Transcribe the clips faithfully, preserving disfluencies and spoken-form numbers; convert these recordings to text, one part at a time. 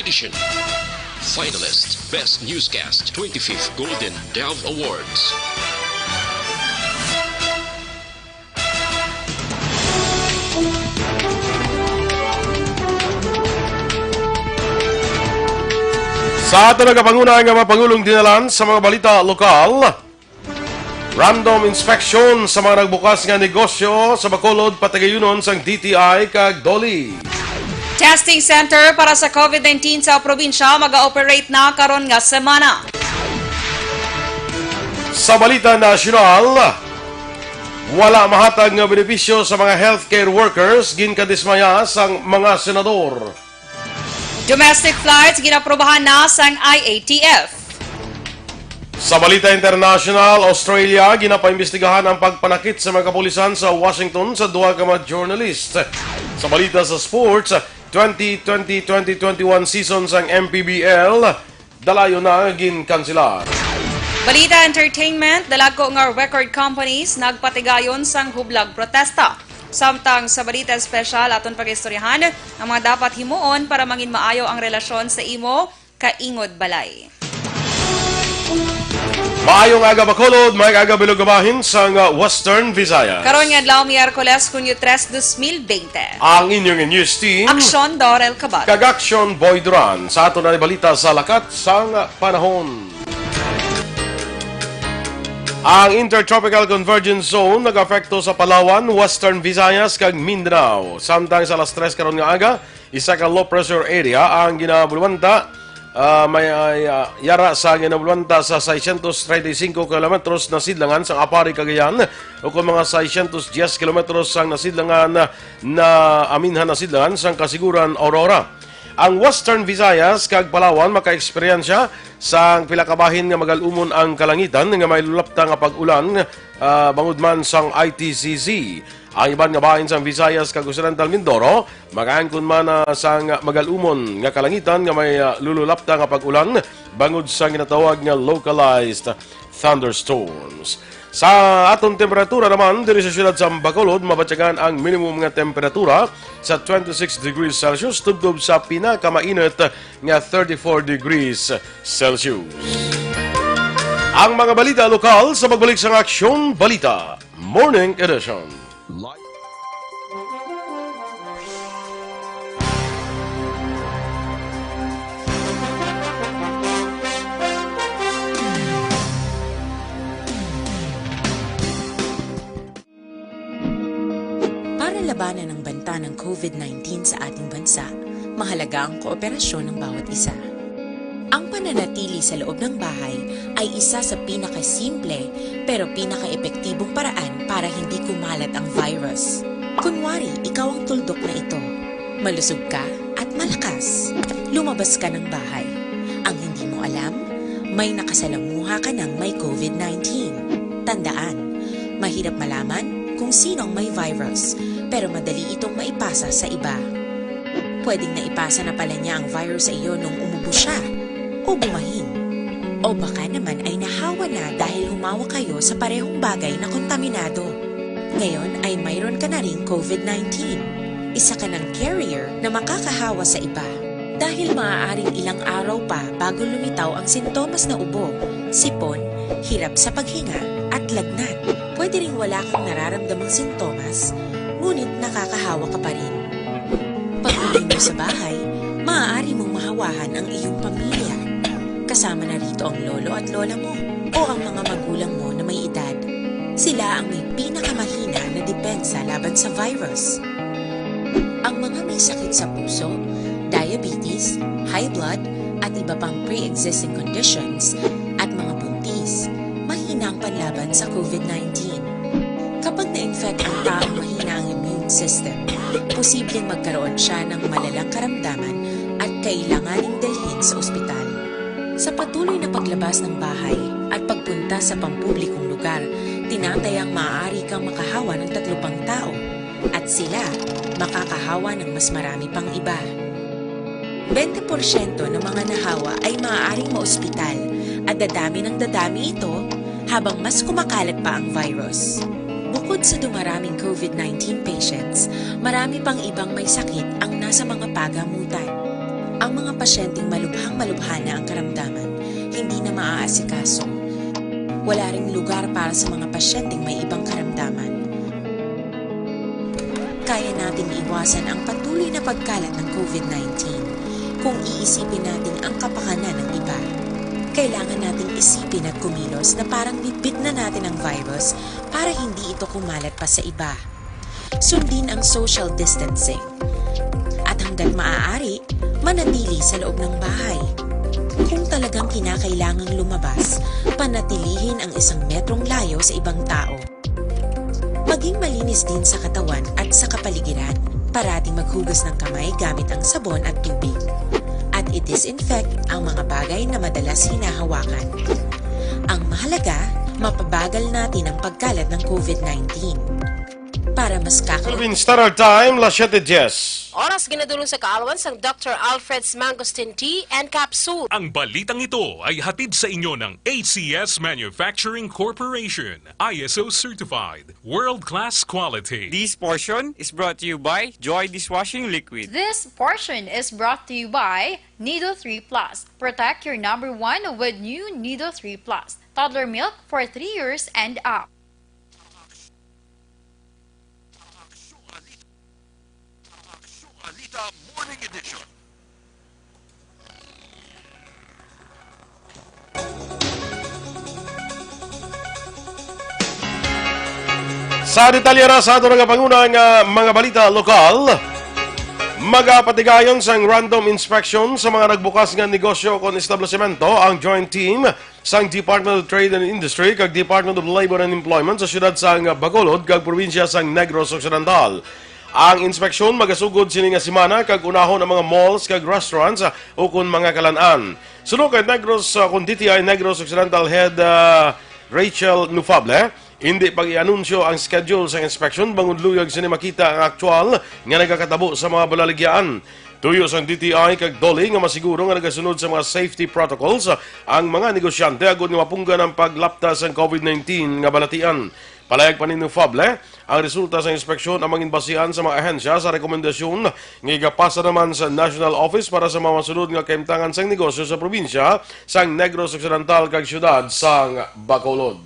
Finalist, Best Newscast, twenty-fifth Golden Dove Awards. Sa ato nagapanguna nga mga pangulong dinalan sa mga balita lokal, random inspection sa mga nagbukas nga negosyo sa Bacolod, patigayunon sang D T I kag DOLE. Testing center para sa COVID nineteen sa probinsya mag-ooperate na karon nga semana. Sa balita nasyonal, wala mahatag nga benepisyo sa mga healthcare workers, ginkadismaya sang mga senador. Domestic flights ginaprobahan na sang I A T F. Sa balita international, Australia, ginapaimbestigahan ang pagpanakit sa mga kapulisan sa Washington sa duha ka mga journalist. Sa balita sa sports, twenty twenty, twenty twenty-one season sang M P B L, dalayon na ginkanselar. Balita entertainment, dalagko nga record companies nagpatigayon sang hublag protesta. Samtang sa balita espesyal, aton pag-istoryahan ang mga dapat himuon para mangin maayo ang relasyon sa imo kaingod balay. Maayong aga, Bacolod, maayong aga, bilog nga bahin sang, uh, Western Visayas. Karon nga adlaw, Miyerkules, Hunyo tres, dos mil bente. Ang inyong news team, Aksyon Dorel Cabal. Kag Aksyon Boy Duran. Sa aton na balita sa lakat sang panahon. Ang Intertropical Convergence Zone nag-apekto sa Palawan, Western Visayas, kag Mindanao. Samtang sa alas tres karon nga aga, isa ka low pressure area ang ginabulwanta, ah, may, ay, ah, yara sa ginabulwanta sa seiscientos treinta y cinco kilometros nasidlangan sang Aparri, Cagayan, ukon mga seiscientos diez kilometros sang nasidlangan na Aminhan nasidlangan sang Casiguran, Aurora. Ang Western Visayas kag Palawan makaeksperyensya sang pila ka bahin nga magal-umon ang kalangitan nga may lulapta nga pag-ulan, ah, bangod man sang I T C Z. Ang iban nga bahin sang Visayas kag Occidental Mindoro magaangkon man, ah, sang magal-umon nga kalangitan nga may, ah, lululapta nga pag-ulan bangod sa ginatawag nga localized thunderstorms. Sa aton temperatura naman, diri sa siyudad sa Bacolod, mabatyagan ang minimum nga temperatura sa twenty-six degrees Celsius, tubtob sa pinakamainit nga thirty-four degrees Celsius. Ang mga balita lokal sa pagbalik sang Aksyon Balita Morning Edition. Para labanan ang banta ng COVID nineteen sa ating bansa, mahalaga ang kooperasyon ng bawat isa. Ang pananatili sa loob ng bahay ay isa sa pinakasimple pero pinakaepektibong paraan para hindi kumalat ang virus. Kunwari, ikaw ang tuldok na ito. Malusog ka at malakas. Lumabas ka ng bahay. Ang hindi mo alam, may nakasalamuha ka ng may COVID nineteen. Tandaan, mahirap malaman kung sino ang may virus, pero madali itong maipasa sa iba. Pwedeng naipasa na pala niya ang virus sa iyo nung umubo siya o bumahin. O baka naman ay nahawa na dahil humawak kayo sa parehong bagay na kontaminado. Ngayon ay mayroon ka na ring COVID nineteen. Isa ka ng carrier na makakahawa sa iba. Dahil maaaring ilang araw pa bago lumitaw ang sintomas na ubo, sipon, hirap sa paghinga, at lagnat. Pwede ring wala kang nararamdamang sintomas, ngunit nakakahawa ka pa rin. Pag-uwi mo sa bahay, maaari mong mahawahan ang iyong pamilya. Kasama na rito ang lolo at lola mo o ang mga magulang mo na may edad. Sila ang may pinakamahina na depensa laban sa virus. Ang mga may sakit sa puso, diabetes, high blood, at iba pang pre-existing conditions, at mga buntis, mahina ang panlaban sa COVID nineteen. Kapag na-infect ang taong mahina ang immune system, posibleng magkaroon siya ng malalang karamdaman at kailanganing dalhin sa ospital. Sa patuloy na paglabas ng bahay at pagpunta sa pampublikong lugar, tinatayang maaari kang makahawa ng tatlo pang tao at sila makakahawa ng mas marami pang iba. Bente porsyento ng mga nahawa ay maaaring maospital at dadami ng dadami ito habang mas kumakalat pa ang virus. Bukod sa dumaraming COVID nineteen patients, marami pang ibang may sakit ang nasa mga pagamutan. Ang mga pasyenteng malubhang-malubha na ang karamdaman, hindi na maaasikaso. Wala ring lugar para sa mga pasyenteng may ibang karamdaman. Kaya nating iwasan ang patuloy na pagkalat ng COVID nineteen kung iisipin natin ang kapakanan ng iba. Kailangan nating isipin at kumilos na parang bitbit na natin ang virus para hindi ito kumalat pa sa iba. Sundin ang social distancing. At hanggat maaari, manatili sa loob ng bahay. Kung talagang kinakailangang lumabas, panatilihin ang isang metrong layo sa ibang tao. Maging malinis din sa katawan at sa kapaligiran. Parating maghugas ng kamay gamit ang sabon at tubig. At i-disinfect ang mga bagay na madalas hinahawakan. Ang mahalaga, mapabagal natin ang pagkalat ng COVID nineteen. Para mas kakal- Philippine Standard Time, las siete diez. Oras ginadulong sa kaalwan sang Doctor Alfred's Mangosteen Tea and Capsule. Ang balitang ito ay hatid sa inyo ng A C S Manufacturing Corporation, I S O certified, world-class quality. This portion is brought to you by Joy Dishwashing Liquid. This portion is brought to you by Nido three Plus. Protect your number one with new Nido three Plus. Toddler milk for three years and up. Aksyon Alita Morning Edition. Sa detalye na sa aton nga pangunang, ah, mga balita lokal, magapatigayon sang random inspection sa mga nagbukas nga negosyo kon establisemento ang Joint Team sang Department of Trade and Industry kag Department of Labor and Employment sa siyudad sang Bacolod kag probinsya sang Negros Occidental. Ang inspeksyon magasugod sini nga semana kag unahon ang mga malls kag restaurants, ah, ukon mga kalan-an. Suno kay Negros, ah, kon D T I Negros Occidental Head, ah, Rachel Nufable, hindi pag-ianunsyo ang schedule sang inspeksyon bangod luyag sini makita ang aktual nga nagakatabo sa mga balaligyaan. Tuyo sang D T I kag DOLE nga masiguro nga nagasunod sa mga safety protocols ang mga negosyante agod nga mapunggan ang paglapta sang COVID nineteen nga balatian. Palayag pa ni Nufable, ang resulta sang inspeksyon ang mangin basihan sa mga ahensya sa rekomendasyon nga igapasa naman sa National Office para sa mga masunod nga kahimtangan sang negosyo sa probinsya sang Negros Occidental kag siyudad sang Bacolod.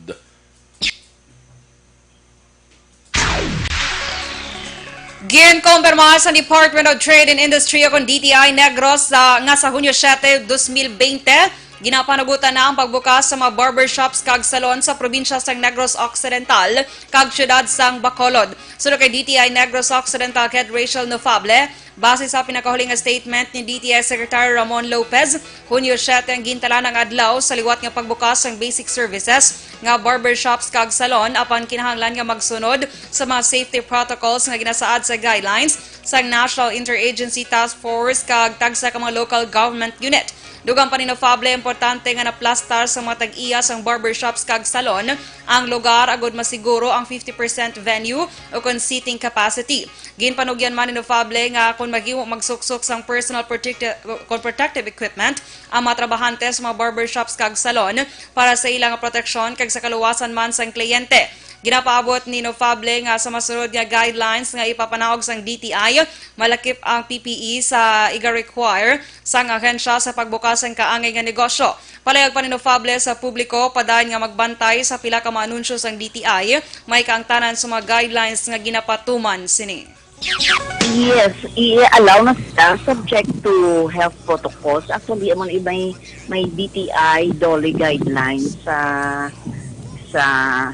Ginkumpirma sa Department of Trade and Industry o kon D T I Negros sa, nga sa Hunyo siete, dos mil bente, ginapanagutan na ang pagbukas sa mga barbershops kag salon sa probinsya sang Negros Occidental kag siyudad sang Bacolod. Suno kay D T I Negros Occidental Head Rachel Nofable, base sa pinakahuli nga statement ni D T I Secretary Ramon Lopez, Hunyo siete ang gintalaan nga adlaw sa liwat nga pagbukas sang basic services nga barbershops kag salon, apan kinahanglan nga magsunod sa mga safety protocols nga ginasaad sa guidelines sang National Interagency Task Force kag tagsa ka mga local government unit. Dugang pa ni Nofable, importante nga naplastar sa mga tag-iya sang barbershops kag salon ang lugar agud masiguro ang fifty percent venue o kon seating capacity. Ginpanugyan man ni Nofable nga kon maghimo magsuksok sang personal protecti-, kon protective equipment ang mga trabahante sa mga barbershops kag salon para sa ila nga proteksyon kag sa kaluwasan man sang kliyente. Ginapaabot ni Nofable nga sa masunod nga guidelines nga ipapanaog sang D T I, malakip ang P P E sa iga-require sang ahensya sa pagbukas sang kaangay nga negosyo. Palayag pa ni Nofable sa publiko, padayon nga magbantay sa pila ka mga anunsyo sang D T I, may kaangtanan sa mga guidelines nga ginapatuman sini. Yes, i-allow na sila subject to health protocols. Actually, amo na may, may D T I DOLE guidelines sa, sa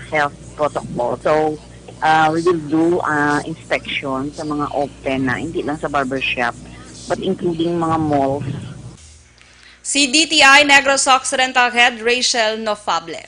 health protocol. So, uh, we will do, uh, inspection sa mga open na, hindi lang sa barbershop, but including mga malls. Si D T I Negros Occidental Head Rachel Nofable.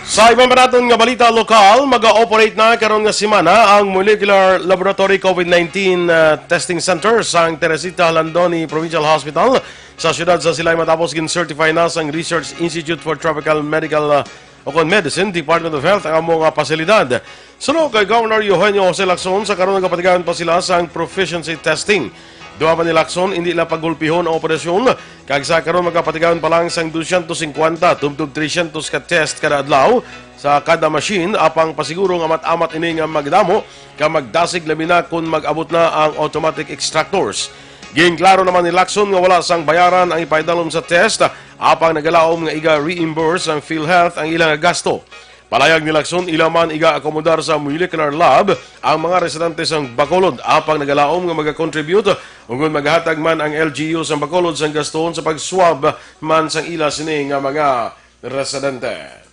Sa iban pa naton nga balita lokal, mag-ooperate na karon nga semana ang Molecular Laboratory COVID nineteen, ah, Testing Center sang Teresita Landoni Provincial Hospital sa siyudad sa Silay, matapos gin-certify na sang Research Institute for Tropical Medical, ah, o kon Medicine, Department of Health ang amo nga pasilidad. Suno kay Governor Eugenio Jose Lacson, sa karon nagapatigayon pa sila sang proficiency testing. Duha pa ni Lacson, hindi lang pagulpihon ang operasyon, kag sa karon magapatigayon pa lang sang dosyentos singkwenta tubtob tresyentos ka test kada adlaw sa kada machine, apang pasiguro nga amat-amat ini nga magdamo kag magdasig, labi na kon mag-abot na ang automatic extractors. Ginklaro naman ni Lacson nga wala sang bayaran ang ipaidalom sa test, apang nagalaom nga iga-reimburse ang PhilHealth ang ilang gasto. Palayag ni Lacson, ila man iga-akomodar sa molecular lab ang mga residente sang Bacolod, apang nagalaom nga magakontribute ug maghatag man ang L G U sang Bacolod sang gaston sa pag-swab man sang ila sini nga mga residente.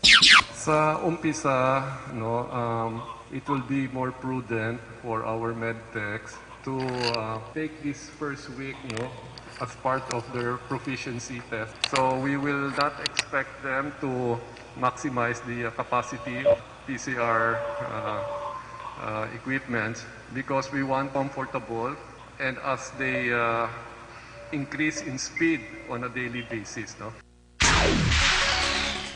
Sa umpisa, no, um, it will be more prudent for our medtechs to uh, take this first week, no, as part of their proficiency test. So we will not expect them to maximize the uh, capacity of P C R uh, uh, equipments because we want comfortable and as they uh, increase in speed on a daily basis, no?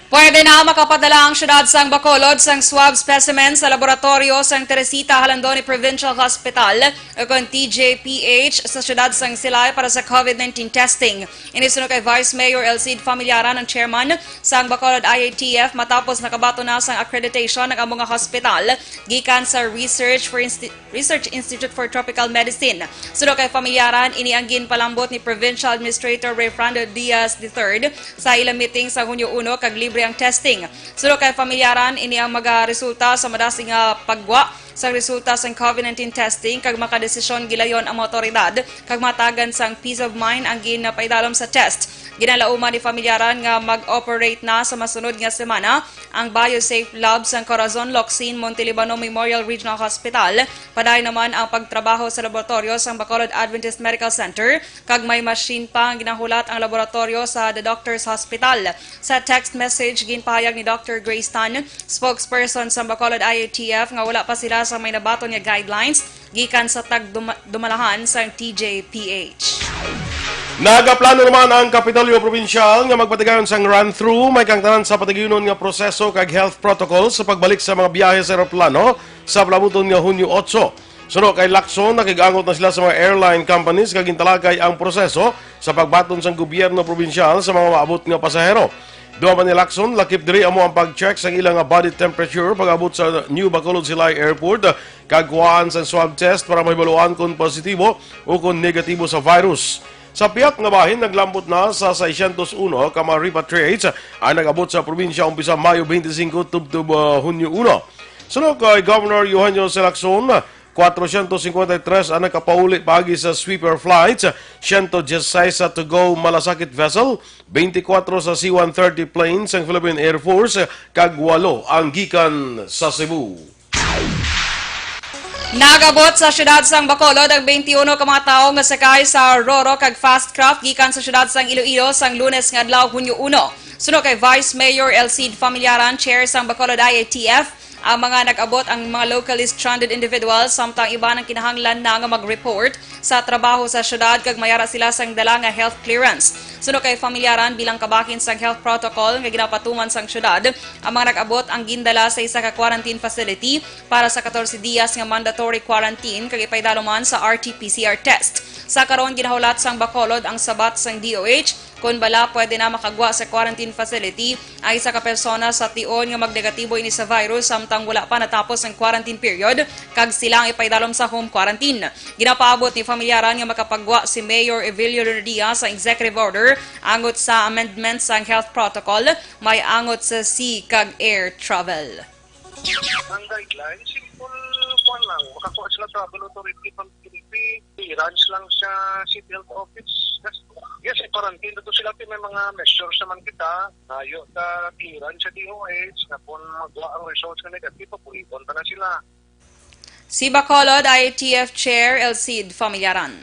Pwede na makapadala ang siyudad sang Bacolod sang swab specimen sa laboratoryo sang Teresita Jalandoni Provincial Hospital o kon T J P H sa siyudad sang Silay para sa COVID nineteen testing. Ini suno kay Vice Mayor Elcid Familiaran ang chairman sang Bacolod I A T F matapos nakabaton na sang accreditation ang amo nga hospital gikan sa Research for Insti- Research Institute for Tropical Medicine. Suno kay Familiaran, ini ang ginpalambot ni Provincial Administrator Rayfrando Diaz the third sa ila meeting sa Hunyo uno kag libre ang testing. Suno kay Familiaran, ini ang magaresulta sa madasig nga paggwa sang resulta sang COVID nineteen testing kag makadesisyon gilayon ang mga otoridad kag matagan sang peace of mind ang ginapaidalom sa test. Ginalauman ni Familiaran nga mag-operate na sa masunod nga semana ang BioSafe Lab sang Corazon Locsin Montelibano Memorial Regional Hospital. Padayon naman ang pagtrabaho sa laboratoryo sang Bacolod Adventist Medical Center kag may machine pa nga ginahulat ang laboratoryo sa The Doctors Hospital. Sa text message, ginpahayag ni Doctor Grace Tan, spokesperson sang Bacolod I A T F, nga wala pa sila sa may nabaton nga guidelines gikan sa tagdumalahan sang T J P H. Nagaplano naman ang Kapitolyo Probinsyal nga magpatigayon sang run-through may kangtanan sa patigayunon nga proseso kag health protocol sa pagbalik sa mga biyahe sa eroplano sa palabuton nga Hunyo otso. Suno kay Lacson, nakig-angot na sila sa mga airline companies kag gintalakay ang proseso sa pagbaton sang gobyerno probinsyal sa mga maabot nga pasahero. Duha pa ni Lacson, lakip diri amo ang pag-check sang ila nga body temperature pag-abot sa New Bacolod Silay Airport kag kuhaan sang swab test para mahibaluan kon positibo o kon negatibo sa virus. Sa pihak nga bahin, naglambot na sa seiscientos uno ka mga repatriates ang nag-abot sa probinsya umpisa Mayo twenty-five tubtob, ah, Hunyo uno. Suno kay Governor Eugenio Lacson, kwatrocientos cincuenta y tres ang nakapauli paagi sa sweeper flights, ciento dieciséis sa to-go malasakit vessel, twenty-four sa C one thirty plane sang Philippine Air Force, kag walo ang gikan sa Cebu. Nagabot sa siyudad sang Bacolod ang twenty-uno ka mga tawo nga sakay sa Roro kag Fast Craft gikan sa siyudad sang Iloilo sang Lunes nga adlaw, Hunyo uno. Suno kay Vice Mayor Elcid Familiaran, chair sang Bacolod I A T F, ang mga nag-abot ang mga locally stranded individuals, samtang iban ang kinahanglan na nga mag-report sa trabaho sa siyudad kag mayara sila sang dala nga health clearance. Suno kay Familiaran, bilang kabahin sang health protocol nga ginapatuman sang siyudad, ang mga nag-abot ang gindala sa isa ka quarantine facility para sa katorse dias nga mandatory quarantine kag ipaidalom man sa R T P C R test. Sa karon, ginahulat sang Bacolod ang sabat sang D O H kon bala pwede na makagwa sa quarantine facility ang isa ka persona sa tion nga magnegatibo ini sa virus samtang wala pa natapos ang quarantine period kag sila ang ipaidalom sa home quarantine. Ginapaabot ni Familiaran nga makapagwa si Mayor Evilio Lonadia sa executive order angot sa amendment sang health protocol may angot sa sea kag air travel. Ang guidelines, simple kwan lang. Makakuha sila travel authority from P N P. Clearance lang sa City Health Office. Yes, yes, quarantine na to sila. May mga measures naman kita. Nayo ta clearance sa D O H. Nga kung magwa ang results nga negative, papuliton ta na sila. Si Bacolod I A T F Chair Elcid Familiaran.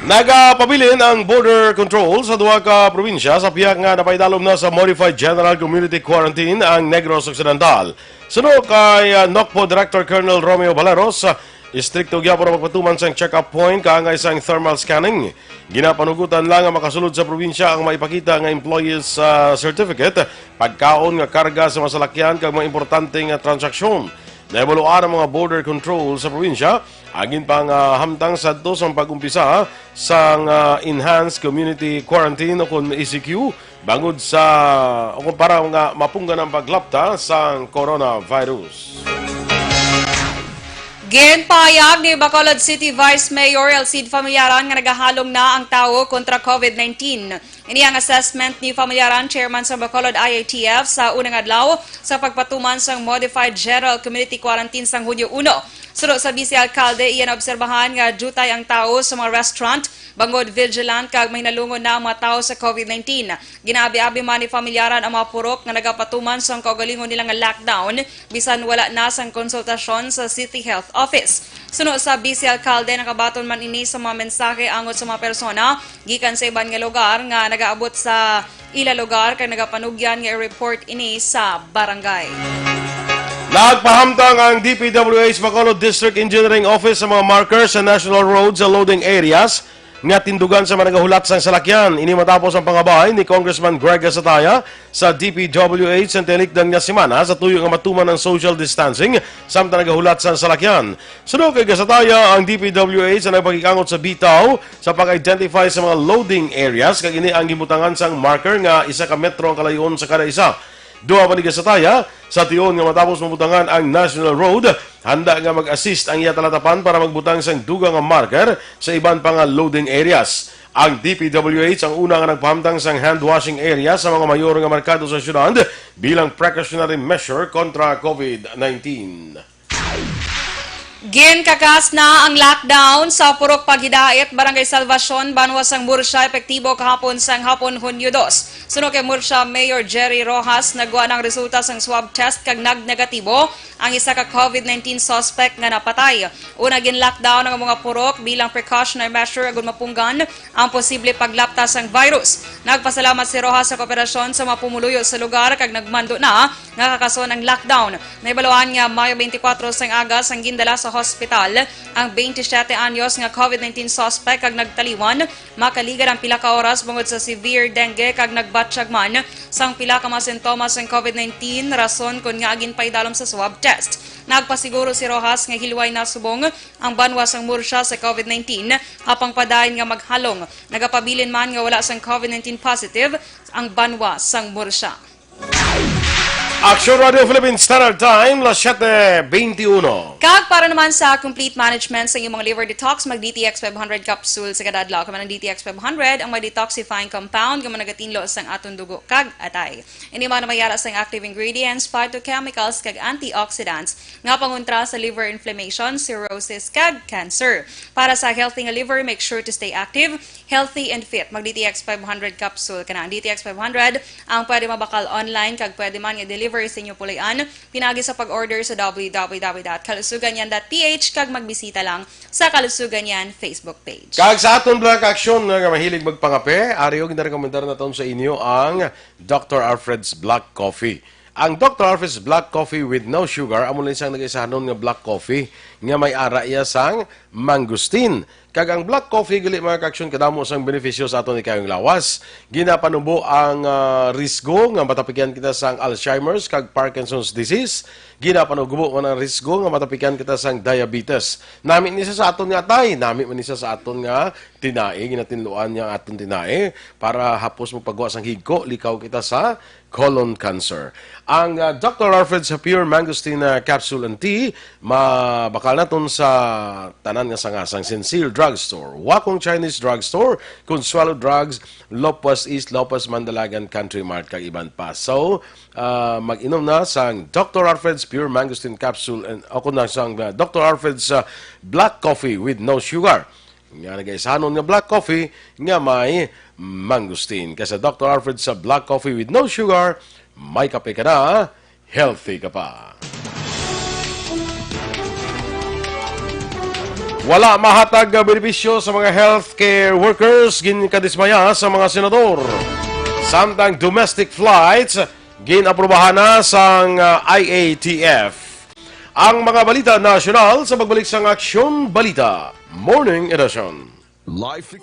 Nagapabilin ang border control sa duha ka probinsya sa pihak nga napaidalom na sa Modified General Community Quarantine ang Negros Occidental. Suno kay, ah, NOCPO Director Colonel Romeo Valeros, ah, istrikto gyapon ang pagpatuman sang check-up point kaangay sang thermal scanning. Ginapanugutan lang nga makasulod sa probinsya ang maipakita nga employee's, ah, certificate, pagkaon nga karga sa masalakyan kag mga importante nga transaksyon. Nahibaluan ang mga border control sa probinsya, agin pa nga hamtang sadto sang pag-umpisa sang, ah, Enhanced Community Quarantine o kon E C Q, bangod sa, o kon para nga mapunggan ang paglapta sang coronavirus. Ginpahayag ni Bacolod City Vice Mayor Elcid Familiaran nga nagahalong na ang tawo kontra COVID nineteen. Ini ang assessment ni Familiaran, chairman sa Bacolod I A T F, sa unang adlaw sa pagpatuman sang modified general community quarantine sang Hunyo uno. Suno sa Vice Alcalde, iya naobserbahan nga diutay ang tawo sa mga restaurant bangod vigilant kag mahinalungon na ang mga tawo sa COVID nineteen. Ginaabi-abi man ni Familiaran ang mga purok nga nagapatuman sang kaugalingon nila nga lockdown, bisan wala na sang konsultasyon sa City Health Office. Suno sa Vice Alcalde, nakabaton man ini sa mga mensahe angot sa mga persona gikan sa iban nga lugar nga nagaabot sa ila lugar kag nagapanugyan nga i-report ini sa barangay. Nagpahamtang ang D P W H Bacolod District Engineering Office sa mga marker sa National Road sa loading areas nga tindugan sa mga nagahulat sang salakyan. Ini matapos ang pangabay ni Congressman Greg Gasataya sa D P W H sa tinikdan nga semana sa tuyo nga matuman ang social distancing samtang nagahulat sang salakyan. Suno kay Gasataya, ang D P W H ang nagpakikangot sa bitaw sa pag-identify sa mga loading areas, kag ini ang gibutangan sang marker nga isa ka metro ang kalayon sa kada isa. Duha pa ni Gasataya, sa tion nga matapos mabutangan ang National Road, handa nga mag-assist ang iya talatapan para magbutang sang dugang nga marker sa iban pa nga loading areas. Ang D P W H ang una nga nagpahamtang sang hand washing area sa mga mayor nga merkado sa syudad bilang precautionary measure kontra COVID nineteen. Ginkakas na ang lockdown sa Purok Paghidait, Barangay Salvacion, Banwa sang Murcia, epektibo kahapon sang hapon, Hunyo dos. Suno kay Murcia Mayor Jerry Rojas, nagwa na ang resulta sang swab test kag nagnegatibo ang isa ka COVID nineteen suspect nga napatay. Una, gin-lockdown ang mga purok bilang precautionary measure agud mapunggan ang posible paglapta sang virus. Nagpasalamat si Rojas sa kooperasyon sa mga pumuluyo sa lugar kag nagmando na nga kakason ang lockdown. Nahibaluan nga Mayo twenty-four sang aga sang gindala sa hospital ang twenty-siyete anyos nga COVID nineteen suspect kag nagtaliwan. Makaligad ang pila ka oras bangod sa severe dengue kag nagbatyag man sang pila ka mga sintomas sang COVID nineteen, rason kon ngaa ginpaidalom sa swab test. Nagpasiguro si Rojas nga hilway na subong ang banwa sang Murcia sa COVID nineteen, apang padayon nga maghalong. Nagapabilin man nga wala sang COVID nineteen positive ang banwa sang Murcia. Action Radio Philippine Standard Time, las siete veintiuno. Kag para naman sa complete management sa imong liver detox, mag D T X five hundred capsule sa kada adlaw. Kay man ang D T X five hundred ang may detoxifying compound nga managatindog sang aton dugo kag atay. Ini man mayara sang active ingredients, phytochemicals, kag antioxidants nga pangontra sa liver inflammation, cirrhosis, kag cancer. Para sa healthy nga liver, make sure to stay active, healthy, and fit. Mag D T X five hundred capsule ka na. Ang D T X five hundred ang pwede mabakal online kag pwede man nga delivery sa inyo puloy-an pinaagi sa pag-order sa W W W dot kalusugan yan dot P H kag magbisita lang sa Kalusugan Yan Facebook page. Kag sa aton Black Action nga mahilig magpangape, ari og ginarekomendar naton sa inyo ang Doctor Alfred's Black Coffee. Ang Doctor Alfred's Black Coffee with no sugar, amo lang siyang nagaisahanon nga black coffee nga may ara iya sang mangosteen. Kag ang black coffee gali, mga ka-aksyon, kadamo sang benepisyo sa aton ikayong lawas. Ginapanubo ang, ah, risgo nga matapikan kita sang Alzheimer's kag Parkinson's disease. Ginapanubo man ang risgo nga matapikan kita sang diabetes. Nami ni siya sa aton nga atay, nami man ni siya sa aton nga tinae, ginatinluan niya ang aton tinae para hapos mo pagwa sang higko, likaw kita sa colon cancer. Ang, ah, Doctor Alfred's Pure Mangosteen, ah, Capsule and Tea, mabakal naton sa tanan nga sanga sang Sincere Drugstore, Wakong Chinese Drugstore, Consuelo Drugs, Lopez East, Lopez Mandalagan Country Mart, kag iban pa. So, ah, mag-inom na sang Doctor Alfred's Pure Mangosteen Capsule and, o kung na sang, ah, Doctor Alfred's, ah, Black Coffee with no sugar. Nga nagaisanon nga black coffee nga may mangosteen. Kay sa Doctor Alfred sa black coffee with no sugar, may kape ka na, healthy ka pa. Wala mahatag nga benepisyo sa mga healthcare workers, ginkadismaya sa mga senador. Samtang domestic flights, gin-aprubahan na sang, ah, I A T F. Ang mga balita nasyonal sa pagbalik sang Aksyon Balita Morning Edition. Life.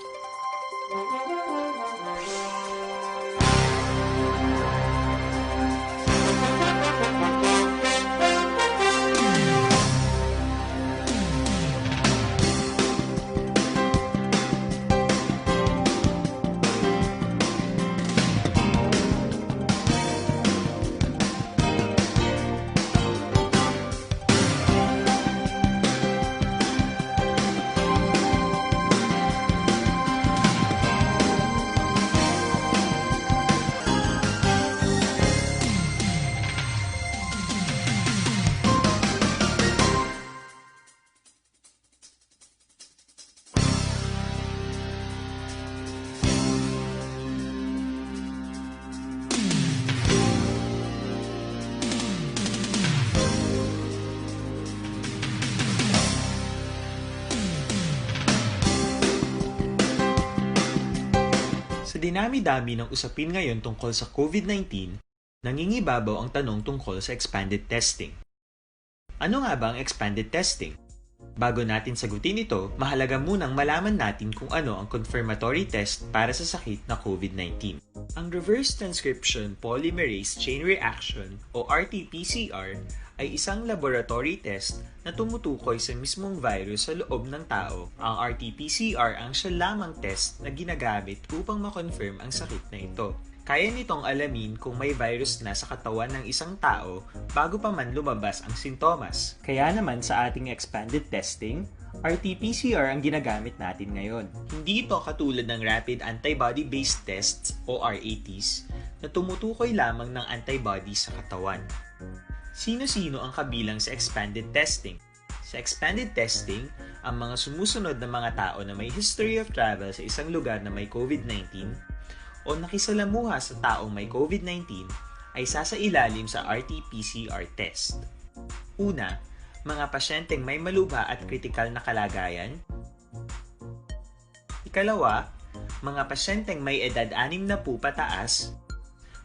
Dinami-dami ng usapin ngayon tungkol sa COVID nineteen, nangingibabaw ang tanong tungkol sa expanded testing. Ano nga ba ang expanded testing? Bago natin sagutin ito, mahalaga munang malaman natin kung ano ang confirmatory test para sa sakit na COVID nineteen. Ang reverse transcription polymerase chain reaction o R T P C R ay isang laboratory test na tumutukoy sa mismong virus sa loob ng tao. Ang R T P C R ang siya lamang test na ginagamit upang ma-confirm ang sakit na ito. Kaya nitong alamin kung may virus na sa katawan ng isang tao bago pa man lumabas ang sintomas. Kaya naman sa ating expanded testing, R T P C R ang ginagamit natin ngayon. Hindi ito katulad ng rapid antibody-based tests o R A Ts na tumutukoy lamang ng antibody sa katawan. Sino-sino ang kabilang sa expanded testing? Sa expanded testing, ang mga sumusunod na mga tao na may history of travel sa isang lugar na may COVID nineteen o nakisalamuha sa taong may COVID nineteen ay sasailalim sa R T P C R test. Una, mga pasyenteng may malubha at kritikal na kalagayan. Ikalawa, mga pasyenteng may edad anim na po pataas,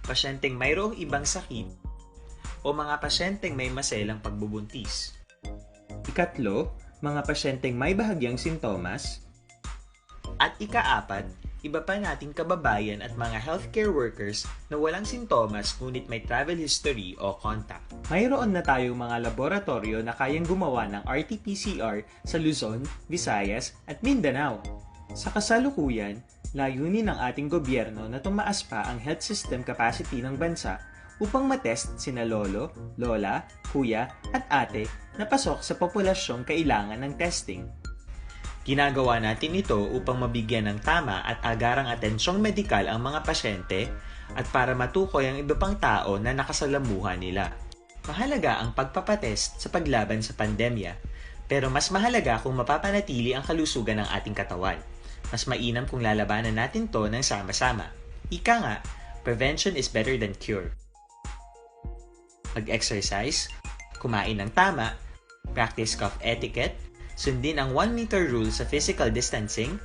pasyenteng mayroong ibang sakit, o mga pasyenteng may maselang pagbubuntis. Ikatlo, mga pasyenteng may bahagyang sintomas. At ikaapat, iba pa nating kababayan at mga healthcare workers na walang sintomas ngunit may travel history o contact. Mayroon na tayong mga laboratoryo na kayang gumawa ng R T P C R sa Luzon, Visayas, at Mindanao. Sa kasalukuyan, layunin ng ating gobyerno na tumaas pa ang health system capacity ng bansa upang matest sina lolo, lola, kuya, at ate na pasok sa populasyong kailangan ng testing. Ginagawa natin ito upang mabigyan ng tama at agarang atensyong medikal ang mga pasyente at para matukoy ang iba pang tao na nakasalamuha nila. Mahalaga ang pagpapatest sa paglaban sa pandemya, pero mas mahalaga kung mapapanatili ang kalusugan ng ating katawan. Mas mainam kung lalabanan natin to ng sama-sama. Ika nga, prevention is better than cure. Mag-exercise, kumain ng tama, practice cough etiquette, sundin ang one meter rule sa physical distancing,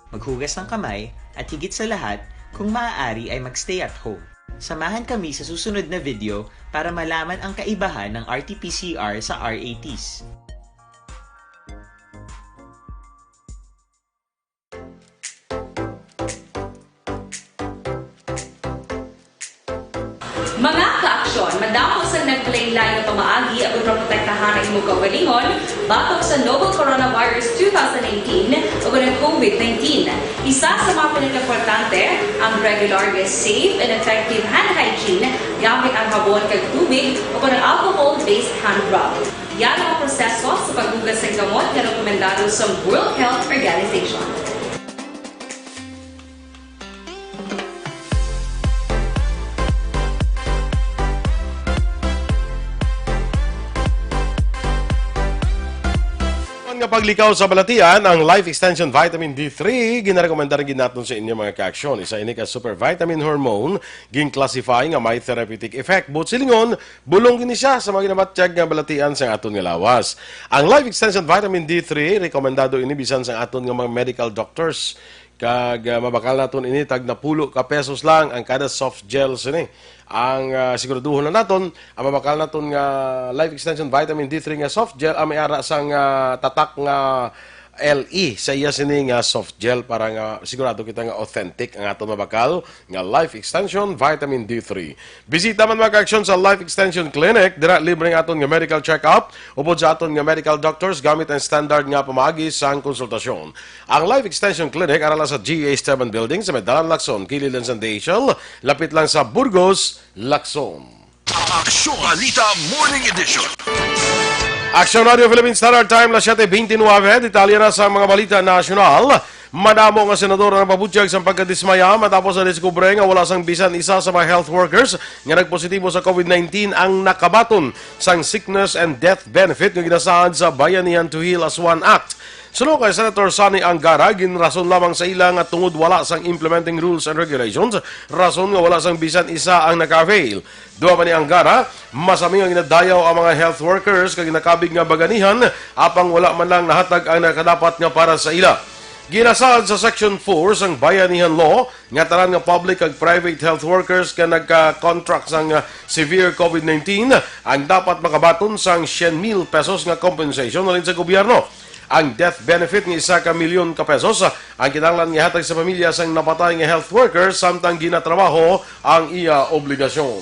maghugas ng kamay, at higit sa lahat, kung maaari ay mag-stay at home. Samahan kami sa susunod na video para malaman ang kaibahan ng R T P C R sa R A Ts. Mga kaaksyon, madamo sang nagpalain-lain nga pamaagi agud maprotektahan ang imong kaugalingon batok sa novel coronavirus two thousand nineteen ug ang COVID nineteen. Isa sa mga pinakaimportante ang regular nga safe and effective hand hygiene gamit ang habon kag tubig o ang alcohol-based hand rub. Yan ang proseso sa paghugas sang kamot nga rekomendado sa World Health Organization. Nga paglikaw sa balatian, ang Life Extension Vitamin D three ginarekomendar gid naton sa inyo, mga kaaksyon. Isa ini ka super vitamin hormone, gin-classify nga may therapeutic effect. Buot silingon, bulong gini siya sa mga ginabatyag nga balatian sa aton nga lawas. Ang Life Extension Vitamin D three, rekomendado ini bisan sa aton nga mga medical doctors. Kag, ah, mabakal naton ini tag napulo ka pesos lang ang kada soft gel sini. Ang, ah, siguraduhon na naton, ang mabakal naton nga Life Extension Vitamin D three nga soft gel ang may ara sang, ah, tatak nga L E sa iya sini nga soft gel para nga sigurado kita nga authentic ang aton mabakal nga Life Extension Vitamin D three. Bisita man, mga kaaksyon, sa Life Extension Clinic. Dira libre ang aton nga medical check-up upod sa aton nga medical doctors gamit ang standard nga pamaagi sang konsultasyon. Ang Life Extension Clinic ara lang sa G A Esteban Building sa may Dalan Lacson, kilid lang sa D H L, lapit lang sa Burgos, Lacson. Aksyon Balita Morning Edition. Aksyon Radio Philippine Standard Time, las siete veintinueve. Detalye na sa mga balita nasyonal. Madamo nga senador ang napabutyag sa pagkadismaya matapos na diskubre nga wala sang bisan isa sa mga health workers nga nagpositibo sa COVID nineteen ang nakabaton sang sickness and death benefit nga ginasaad sa Bayanihan to Heal as One Act. Suno kay Senator Sonny Angara, ginrason lamang sa ila nga tungod wala sang implementing rules and regulations, rason nga wala sang bisan isa ang naka-avail. Duha pa ni Angara, masami nga ginadayaw ang mga health workers kag nakabig nga baganihan, apang wala man lang nahatag ang nakadapat nga para sa ila. Ginasaad sa Section four sang Bayanihan Law nga tanan nga public kag private health workers nga nagka-contract sang, ah, severe COVID nineteen ang dapat makabaton sang syen mil pesos nga compensation halin sa gobyerno. Ang death benefit nga isa ka milyon ka pesos, ah, ang kinahanglan nga ihatag sa pamilya sang napatay nga health worker samtang ginatrabaho ang iya obligasyon.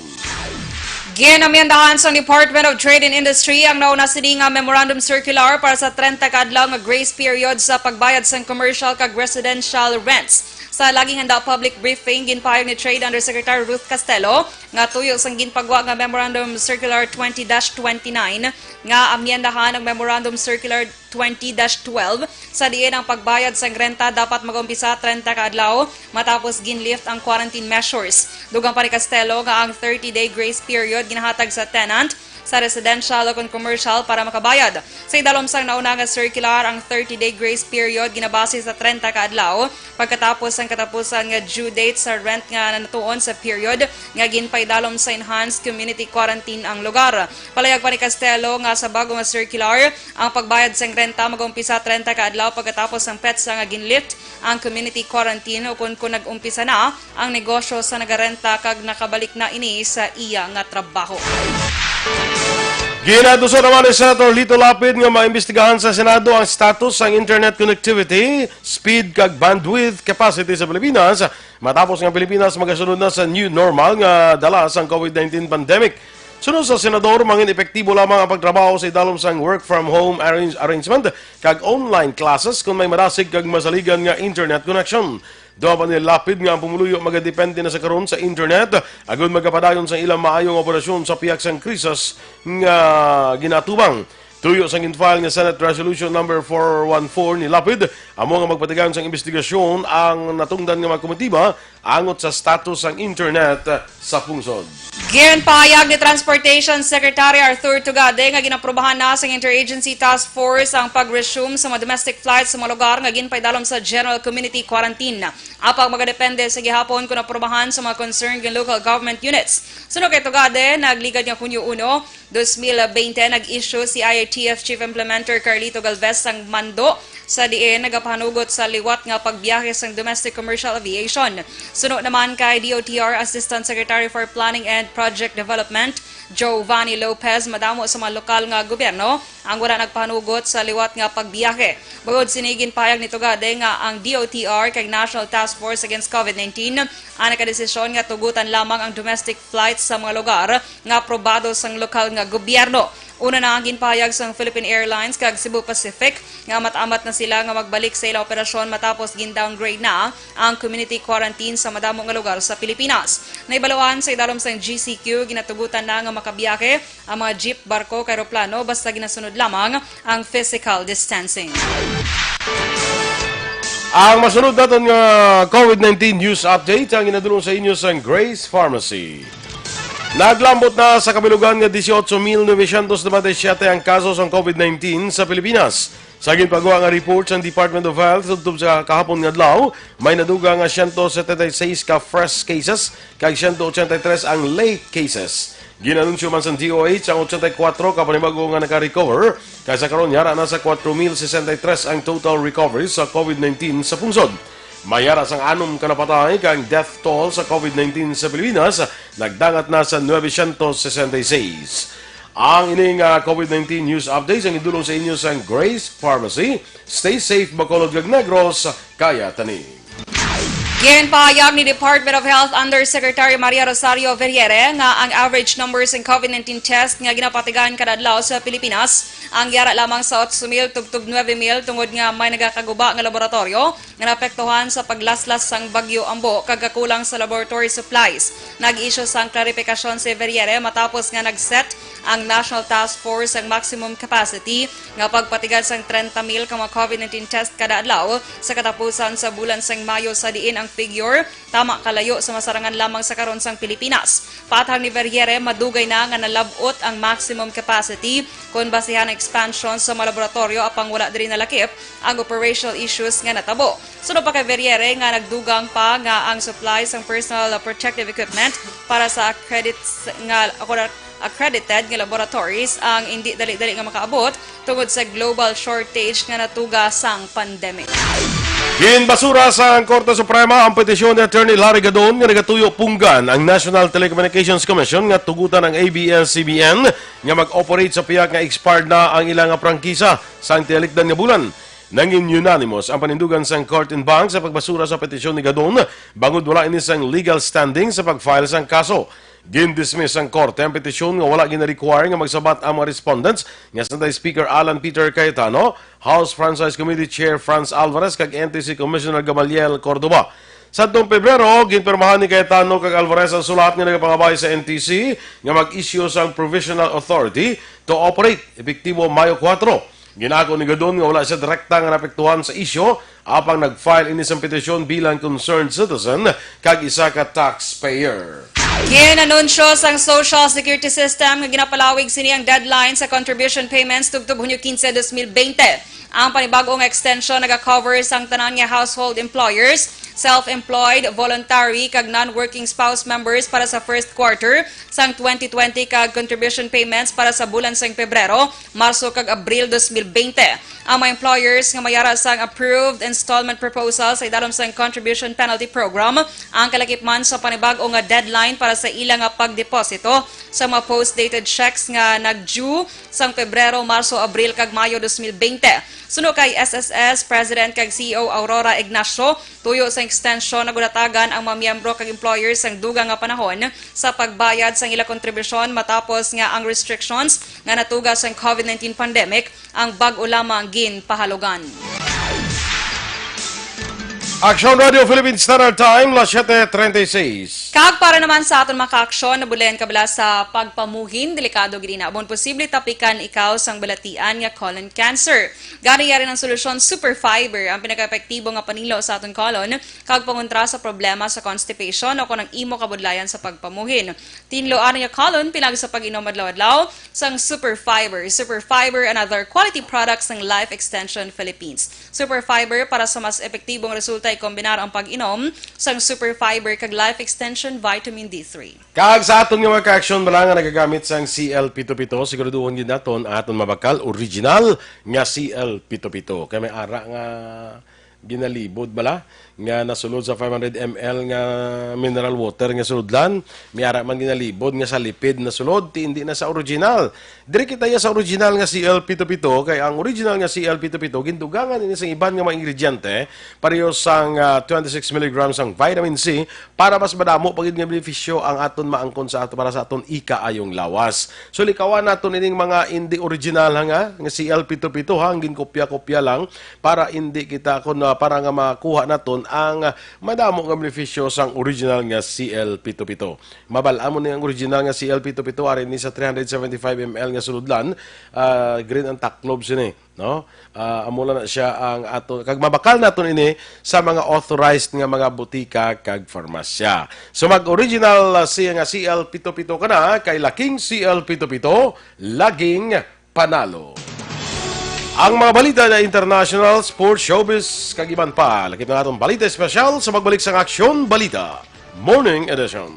Ginamyendahan sang Department of Trade and Industry ang nauna sini nga memorandum circular para sa trenta ka adlaw nga grace period sa pagbayad sang commercial kag residential rents. Sa lagi nga public briefing, ginpahayag ni Trade Undersecretary Ruth Castelo nga tuyo sang ginpagwa nga Memorandum Circular twenty dash twenty-nine nga amyendahan ang Memorandum Circular twenty dash twelve, sa diin ang pagbayad sang renta dapat mag-umpisa trenta ka adlaw matapos gin-lift ang quarantine measures. Dugang pa ni Castelo nga ang thirty-day grace period ginahatag sa tenant sa residential o kon commercial para makabayad. Sa idalom sang nauna nga circular, ang thirty-day grace period ginabase sa trenta ka adlaw pagkatapos sang katapusan nga due date sa rent nga nanatuon sa period nga ginpaidalom sa enhanced community quarantine ang lugar. Palayag pa ni Castelo nga sa bago nga circular, ang pagbayad sang renta mag-umpisa trenta ka adlaw pagkatapos sang petsa nga gin-lift ang community quarantine ukon kon nag-umpisa na ang negosyo sa nagarenta kag nakabalik na ini sa iya nga trabaho. Ginaduso naman ni Senator Lito Lapid nga maimbestigahan sa Senado ang status sang internet connectivity, speed kag bandwidth capacity sa Pilipinas matapos nga ang Pilipinas magasunod na sa new normal nga dala sang COVID nineteen pandemic. Suno sa senador, mangin epektibo lamang ang pagtrabaho sa idalom sang work from home arrange-, arrangement kag online classes kon may madasig kag masaligan nga internet connection. Duha pa ni Lapid nga ang pumuluyo magadepende na sa karon sa internet agud magapadayon sa ilang maayo nga operasyon sa pihak sang krisis nga ginatubang. Tuyo sang gin-file nga Senate Resolution number four one four ni Lapid, amo nga magpatigayon sang imbestigasyon ang natungdan nga mga komitiba angot sa status sang internet sa pungsod. Ginpahayag ni Transportation Secretary Arthur Tugade nga ginaprobahan na sang Interagency Task Force ang pag-resume sa mga domestic flights sa mga lugar nga ginpaidalom sa general community quarantine. Apang magadepende sa gihapon kon aprubahan sa mga concerned nga local government units. Suno kay Tugade, nagligad nga Hunyo uno, dos mil bente, nag-issue si I A T F Chief Implementer Carlito Galvez sang mando sa diin nagapahanugot sa liwat nga pagbiyahe sang domestic commercial aviation. Suno naman kay D O T R Assistant Secretary for Planning and Project Development, Giovanni Lopez, madamo sa mga lokal nga gobyerno ang wala nagpahanugot sa liwat nga pagbiyahe. Bangod sini, ginpahayag ni Tugade nga ang D O T R kag National Task Force Against COVID nineteen ang nakadesisyon nga tugutan lamang ang domestic flights sa mga lugar nga aprobado sang lokal nga gobyerno. Una na ang ginpahayag sang Philippine Airlines kag Cebu Pacific nga amat-amat na sila nga magbalik sa ilang operasyon matapos gin-downgrade na ang community quarantine sa madamo nga lugar sa Pilipinas. Nahibaluan sa idalom sang G C Q, ginatugutan na nga makabiyahe ang mga jeep, barko, kag eroplano basta ginasunod lamang ang physical distancing. Ang masunod naton nga COVID nineteen news update ang ginadulong sa inyo sang Grace Pharmacy. Naglambot na sa kabilugan nga dieciocho mil novecientos noventa y siete ang kaso sang COVID nineteen sa Pilipinas. Sa ginpagwa nga report sang Department of Health tubtob sa kahapon nga adlaw, may nadugang nga ciento setenta y seis ka fresh cases kag ciento ochenta y tres ang late cases. Gin-anunsyo man sang D O H ang ochenta y kuwatro ka panibago nga naka-recover, kag sa karon yara na sa kuwatro mil sesenta y tres ang total recoveries sa COVID nineteen sa pungsod. May yara sang anom ka napatay, kag ang death toll sa COVID nineteen sa Pilipinas nagdangat na sa nuebe sientos sesenta y seis. Ang ini nga COVID nineteen news updates ang idulong sa inyo sang Grace Pharmacy. Stay safe, Bacolod kag Negros, kaya tani. Ginpahayag ni Department of Health Undersecretary Maria Rosario Verriere nga ang average numbers ng COVID nineteen test nga ginapatigayon kada adlaw sa Pilipinas ang yara lamang sa otso mil tubtob nuebe mil tungod nga may nagakaguba nga laboratoryo nga naapektuhan sa paglaslas sang Bagyo Ambo kag kakulang sa laboratory supplies. Nag-issue sang klarifikasyon si Verriere matapos nga nag-set ang National Task Force sang maximum capacity nga pagpatigayon sang trenta mil ka mga COVID nineteen test kada adlaw sa katapusan sa bulan sang Mayo, sa diin ang figure tama kalayo sa masarangan lamang sa karon sang Pilipinas. Paathag ni Verriere, madugay na nga nalab-ot ang maximum capacity kon basihan ang expansion sa mga laboratoryo, apang wala diri nalakip ang operational issues nga natabo. Suno pa kay Verriere nga nagdugang pa nga ang supply sang personal protective equipment para sa accredits nga, accredited nga laboratories ang indi dali-dali nga makaabot tungod sa global shortage nga natuga sang pandemic. Ginbasura sang Korte Suprema ang petisyon ni Attorney Larry Gadon nga nagatuyo punggan ang National Telecommunications Commission nga tugutan ang A B S C B N nga mag-operate sa pihak nga expired na ang ila nga prangkisa sang tialikdan nga bulan. Nangin unanimous ang panindugan sang court en banc sa pagbasura sa petisyon ni Gadon, bangod wala ini sang legal standing sa pag-file sang kaso. Gindismiss sang korte ang petisyon nga wala gina-require nga magsabat ang mga respondents nga sina Speaker Alan Peter Cayetano, House Franchise Committee Chair Franz Alvarez, kag N T C Commissioner Gamaliel Cordova. Sadtong Pebrero, ginpirmahan ni Cayetano kag Alvarez ang sulat nga nagapangabay sa N T C nga mag-issue sang provisional authority to operate, epektibo Mayo kuwatro. Ginako ni Gadon nga wala siya direkta nga naapektuhan sa isyu, apang nag-file ini sang petisyon bilang concerned citizen kag isa ka taxpayer. Ginanunsyo sang Social Security System nga ginapalawig sini ang deadline sa contribution payments tubtob Hunyo quince, dos mil veinte. Ang panibag-o nga extension naga-cover sang tanan nga household employers, self-employed, voluntary, kag non-working spouse members para sa first quarter sang twenty twenty kag contribution payments para sa bulan sang Pebrero, Marso, kag Abril dos mil veinte. Ang mga employers nga mayara sang approved installment proposal sa idalom sang Contribution Penalty Program ang kalakip man sa panibag-o nga deadline para sa ila nga pagdeposito sa mga post-dated checks nga nag-due sang Pebrero, Marso, Abril, kag Mayo dos mil veinte. Suno kay S S S President kag C E O Aurora Ignacio, tuyo sa extension, nagunatagan ang mga miyembro kag employers sang dugang nga panahon sa pagbayad sang ila kontribusyon matapos nga ang restrictions nga natuga sang COVID nineteen pandemic ang bag-o lamang ginpahalugan. Action Radio Philippine Standard Time, las siete treinta y seis. Kag para naman sa aton mga kaaksyon, nabudlayan ka bala sa pagpamuhin, delikado gid ina. Bon posible tapikan ikaw sang balatian nga colon cancer. Gani yari ang solusyon Super Fiber, ang pinakaepektibo nga panilo sa aton colon kag pangontra sa problema sa constipation o kon ang imo kabudlayan sa pagpamuhin. Tinlo ang iya colon pinag sa pag-inom adlaw-adlaw sang Super Fiber. Super Fiber, another quality product sang Life Extension Philippines. Super Fiber, para sa mas epektibong resulta, ikombinar ang pag-inom sang Super Fiber kag Life Extension Vitamin D three. Kag sa aton nga mga ka-action bala nga nagagamit sang C L pito pito, siguraduhon gid naton ang aton mabakal, original nga C L pito pito. Kay may ara nga ginalibod bala nga nasulod sa five hundred M L nga mineral water nga sulodlan, may ara man ginalibod nga sa lipid nasulod, ti indi na sa original. Diri kita ya sa original nga C L pito pito, kay ang original nga C L pito pito gindugangan ini sang iban nga mga ingrediente, pareho sang, ah, twenty-six milligrams ang vitamin C, para mas madamo pa gid nga benepisyo ang aton maangkon sa ato, para sa aton ikaayong lawas. So, likawan naton ining mga indi original, ha, nga, nga C L pito pito, ha, ang ginkopya-kopya lang, para indi kita, kun, ah, para nga makuha naton ang, ah, madamo nga benepisyo sang original nga C L pito pito. Mabal-an mo ni ang original nga C L pito pito, ari ni sa three hundred seventy-five M L nga sulodlan, ah, green ang taklob sini, no? Ah, amo lang na siya ang ato, kag mabakal naton ini sa mga authorized nga mga butika kag farmasya. So, mag-original, ah, siya nga C L pito pito ka na, kay laking C L pito pito, laging panalo. Ang mga balita na international, sports, showbiz, kag iban pa. Lakip na atong balita espesyal sa pagbalik sang Aksyon Balita Morning Edition.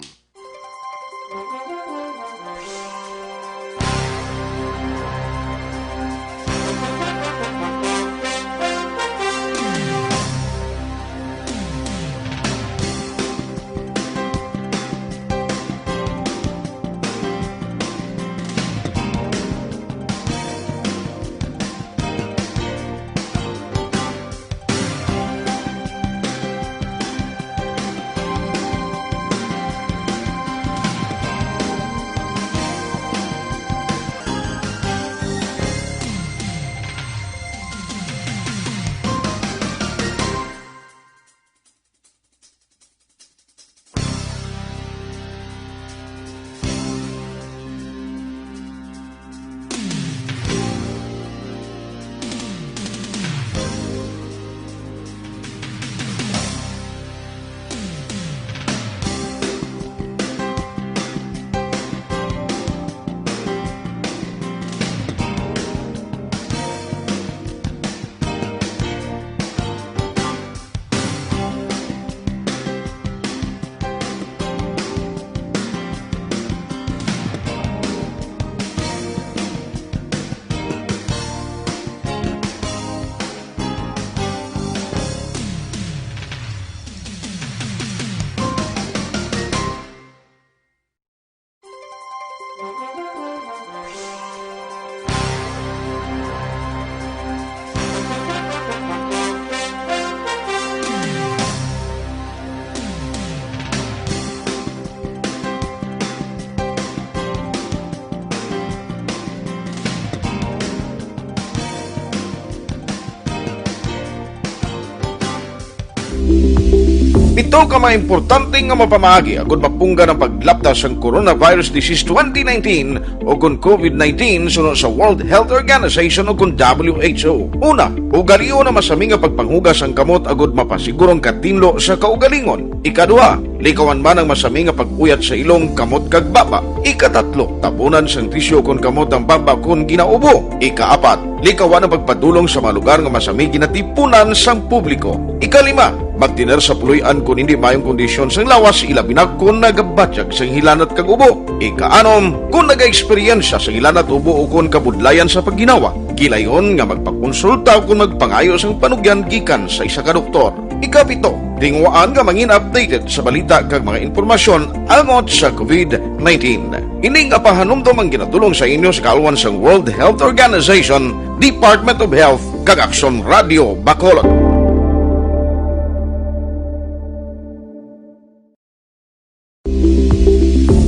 Ito ka mga importante nga mapamaagi agud mapunggan ang paglapta sang coronavirus disease twenty nineteen o kon covid nineteen suno sa World Health Organization o kon W H O. Una, ugalion ang masami nga pagpanghugas sang kamot agud mapasiguro ang katinlo sa kaugalingon. Ikaduha, likawan man ang masami nga pag-uyat sa ilong, kamot kag baba. Ikatatlo, tabunan sang tisyu kon kamot ang baba kon ginaubo. Ikaapat, likawan ang pagpadulong sa mga lugar nga masami ginatipunan sang publiko. Ikalima, magtener sa puloy-an kon indi maayong kondisyon sang lawas, ilabi na kon nagabatyag sang hilanat kag ubo. Ikaanom, kon nagaeksperyensya sang hilanat, ubo o kon kabudlayan sa pagginawa, gilayon nga magpakonsulta o kon magpangayo sang panugyan gikan sa isa ka doktor. Ikapito, tinguhaan nga mangin updated sa balita kag mga impormasyon angot sa covid nineteen. Ini nga pahanumdom ang ginadul-ong sa inyo sa kaalwan sang World Health Organization, Department of Health, kag Aksyon Radio Bacolod.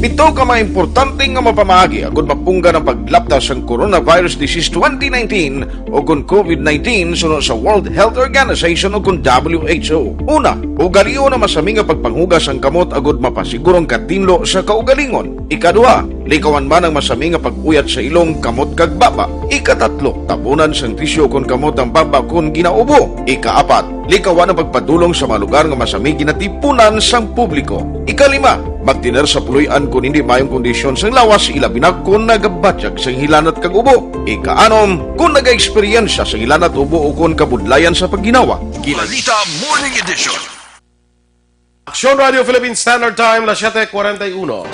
Pito ka mga importante nga mapamaagi agud mapunggan ang paglapta sang coronavirus disease twenty nineteen o kon covid nineteen suno sa World Health Organization o kon W H O. Una, ugalion ang masami nga pagpanghugas sang kamot agud mapasiguro ang katinlo sa kaugalingon. Ikaduha, likawan man ang masami nga pag-uyat sa ilong, kamot kag baba. Ikatatlo, tabunan sang tisyu kon kamot ang baba kon ginaubo. Ikaapat, likawan ang pagpadulong sa mga lugar nga masami ginatipunan sang publiko. Ikalima, magtener sa puloy-an kon indi maayong kondisyon sang lawas, ilabi na kon nagabatyag sang hilanat kag ubo. Ikaanom, kon nagaeksperyensya sang hilanat, ubo o kon kabudlayan sa pagginawa. Kila Balita Morning Edition. Aksyon Radio Philippine Standard Time, las siete cuarenta y uno.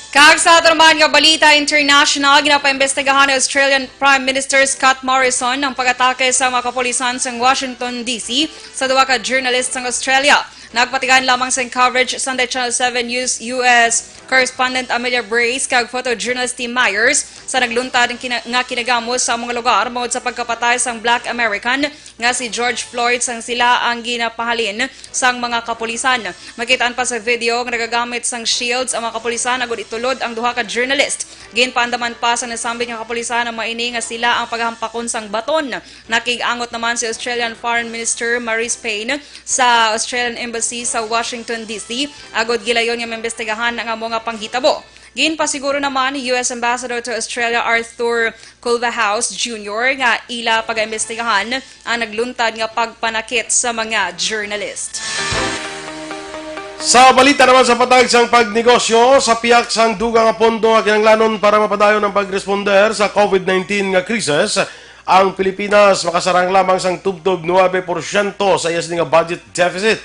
Kag sa ato naman nga balita international, ginapaimbestigahan ni Australian Prime Minister Scott Morrison ang pag-atake sa mga kapulisan sa Washington, D C sa duha ka journalist sa Australia. Nagpatigayon lamang sa coverage Sunday Channel seven News U S correspondent Amelia Brace kag photojournalist Tim Myers sa nagluntad ang kina-, nga kinagamos sa mga lugar bangod sa pagkapatay sang Black American nga si George Floyd sang sila ang ginapahalin sang mga kapulisan. Makitaan pa sa video nga nagagamit sang shields ang mga kapulisan agud itulod ang duha ka journalist. Ginpaandaman pa sang nasambit nga kapulisan ang mga ini nga sila ang pagahampakon sang baton. Nakig-angot naman si Australian Foreign Minister Marise Payne sa Australian Embassy sa Washington, D C, agud gilayon nga maimbestigahan ang amo nga panghitabo. Ginpasiguro naman ni U S Ambassador to Australia Arthur Culverhouse Junior nga ila pagaimbestigahan ang nagluntad nga pagpanakit sa mga journalist. Sa balita naman sa patag sang pagnegosyo, sa pihak sang dugang nga pondo nga kinahanglanon para mapadayon ang pagresponder sa covid nineteen nga krisis, ang Pilipinas makasarang lamang sang tubtob nuebe porsyento sa iya sini nga budget deficit.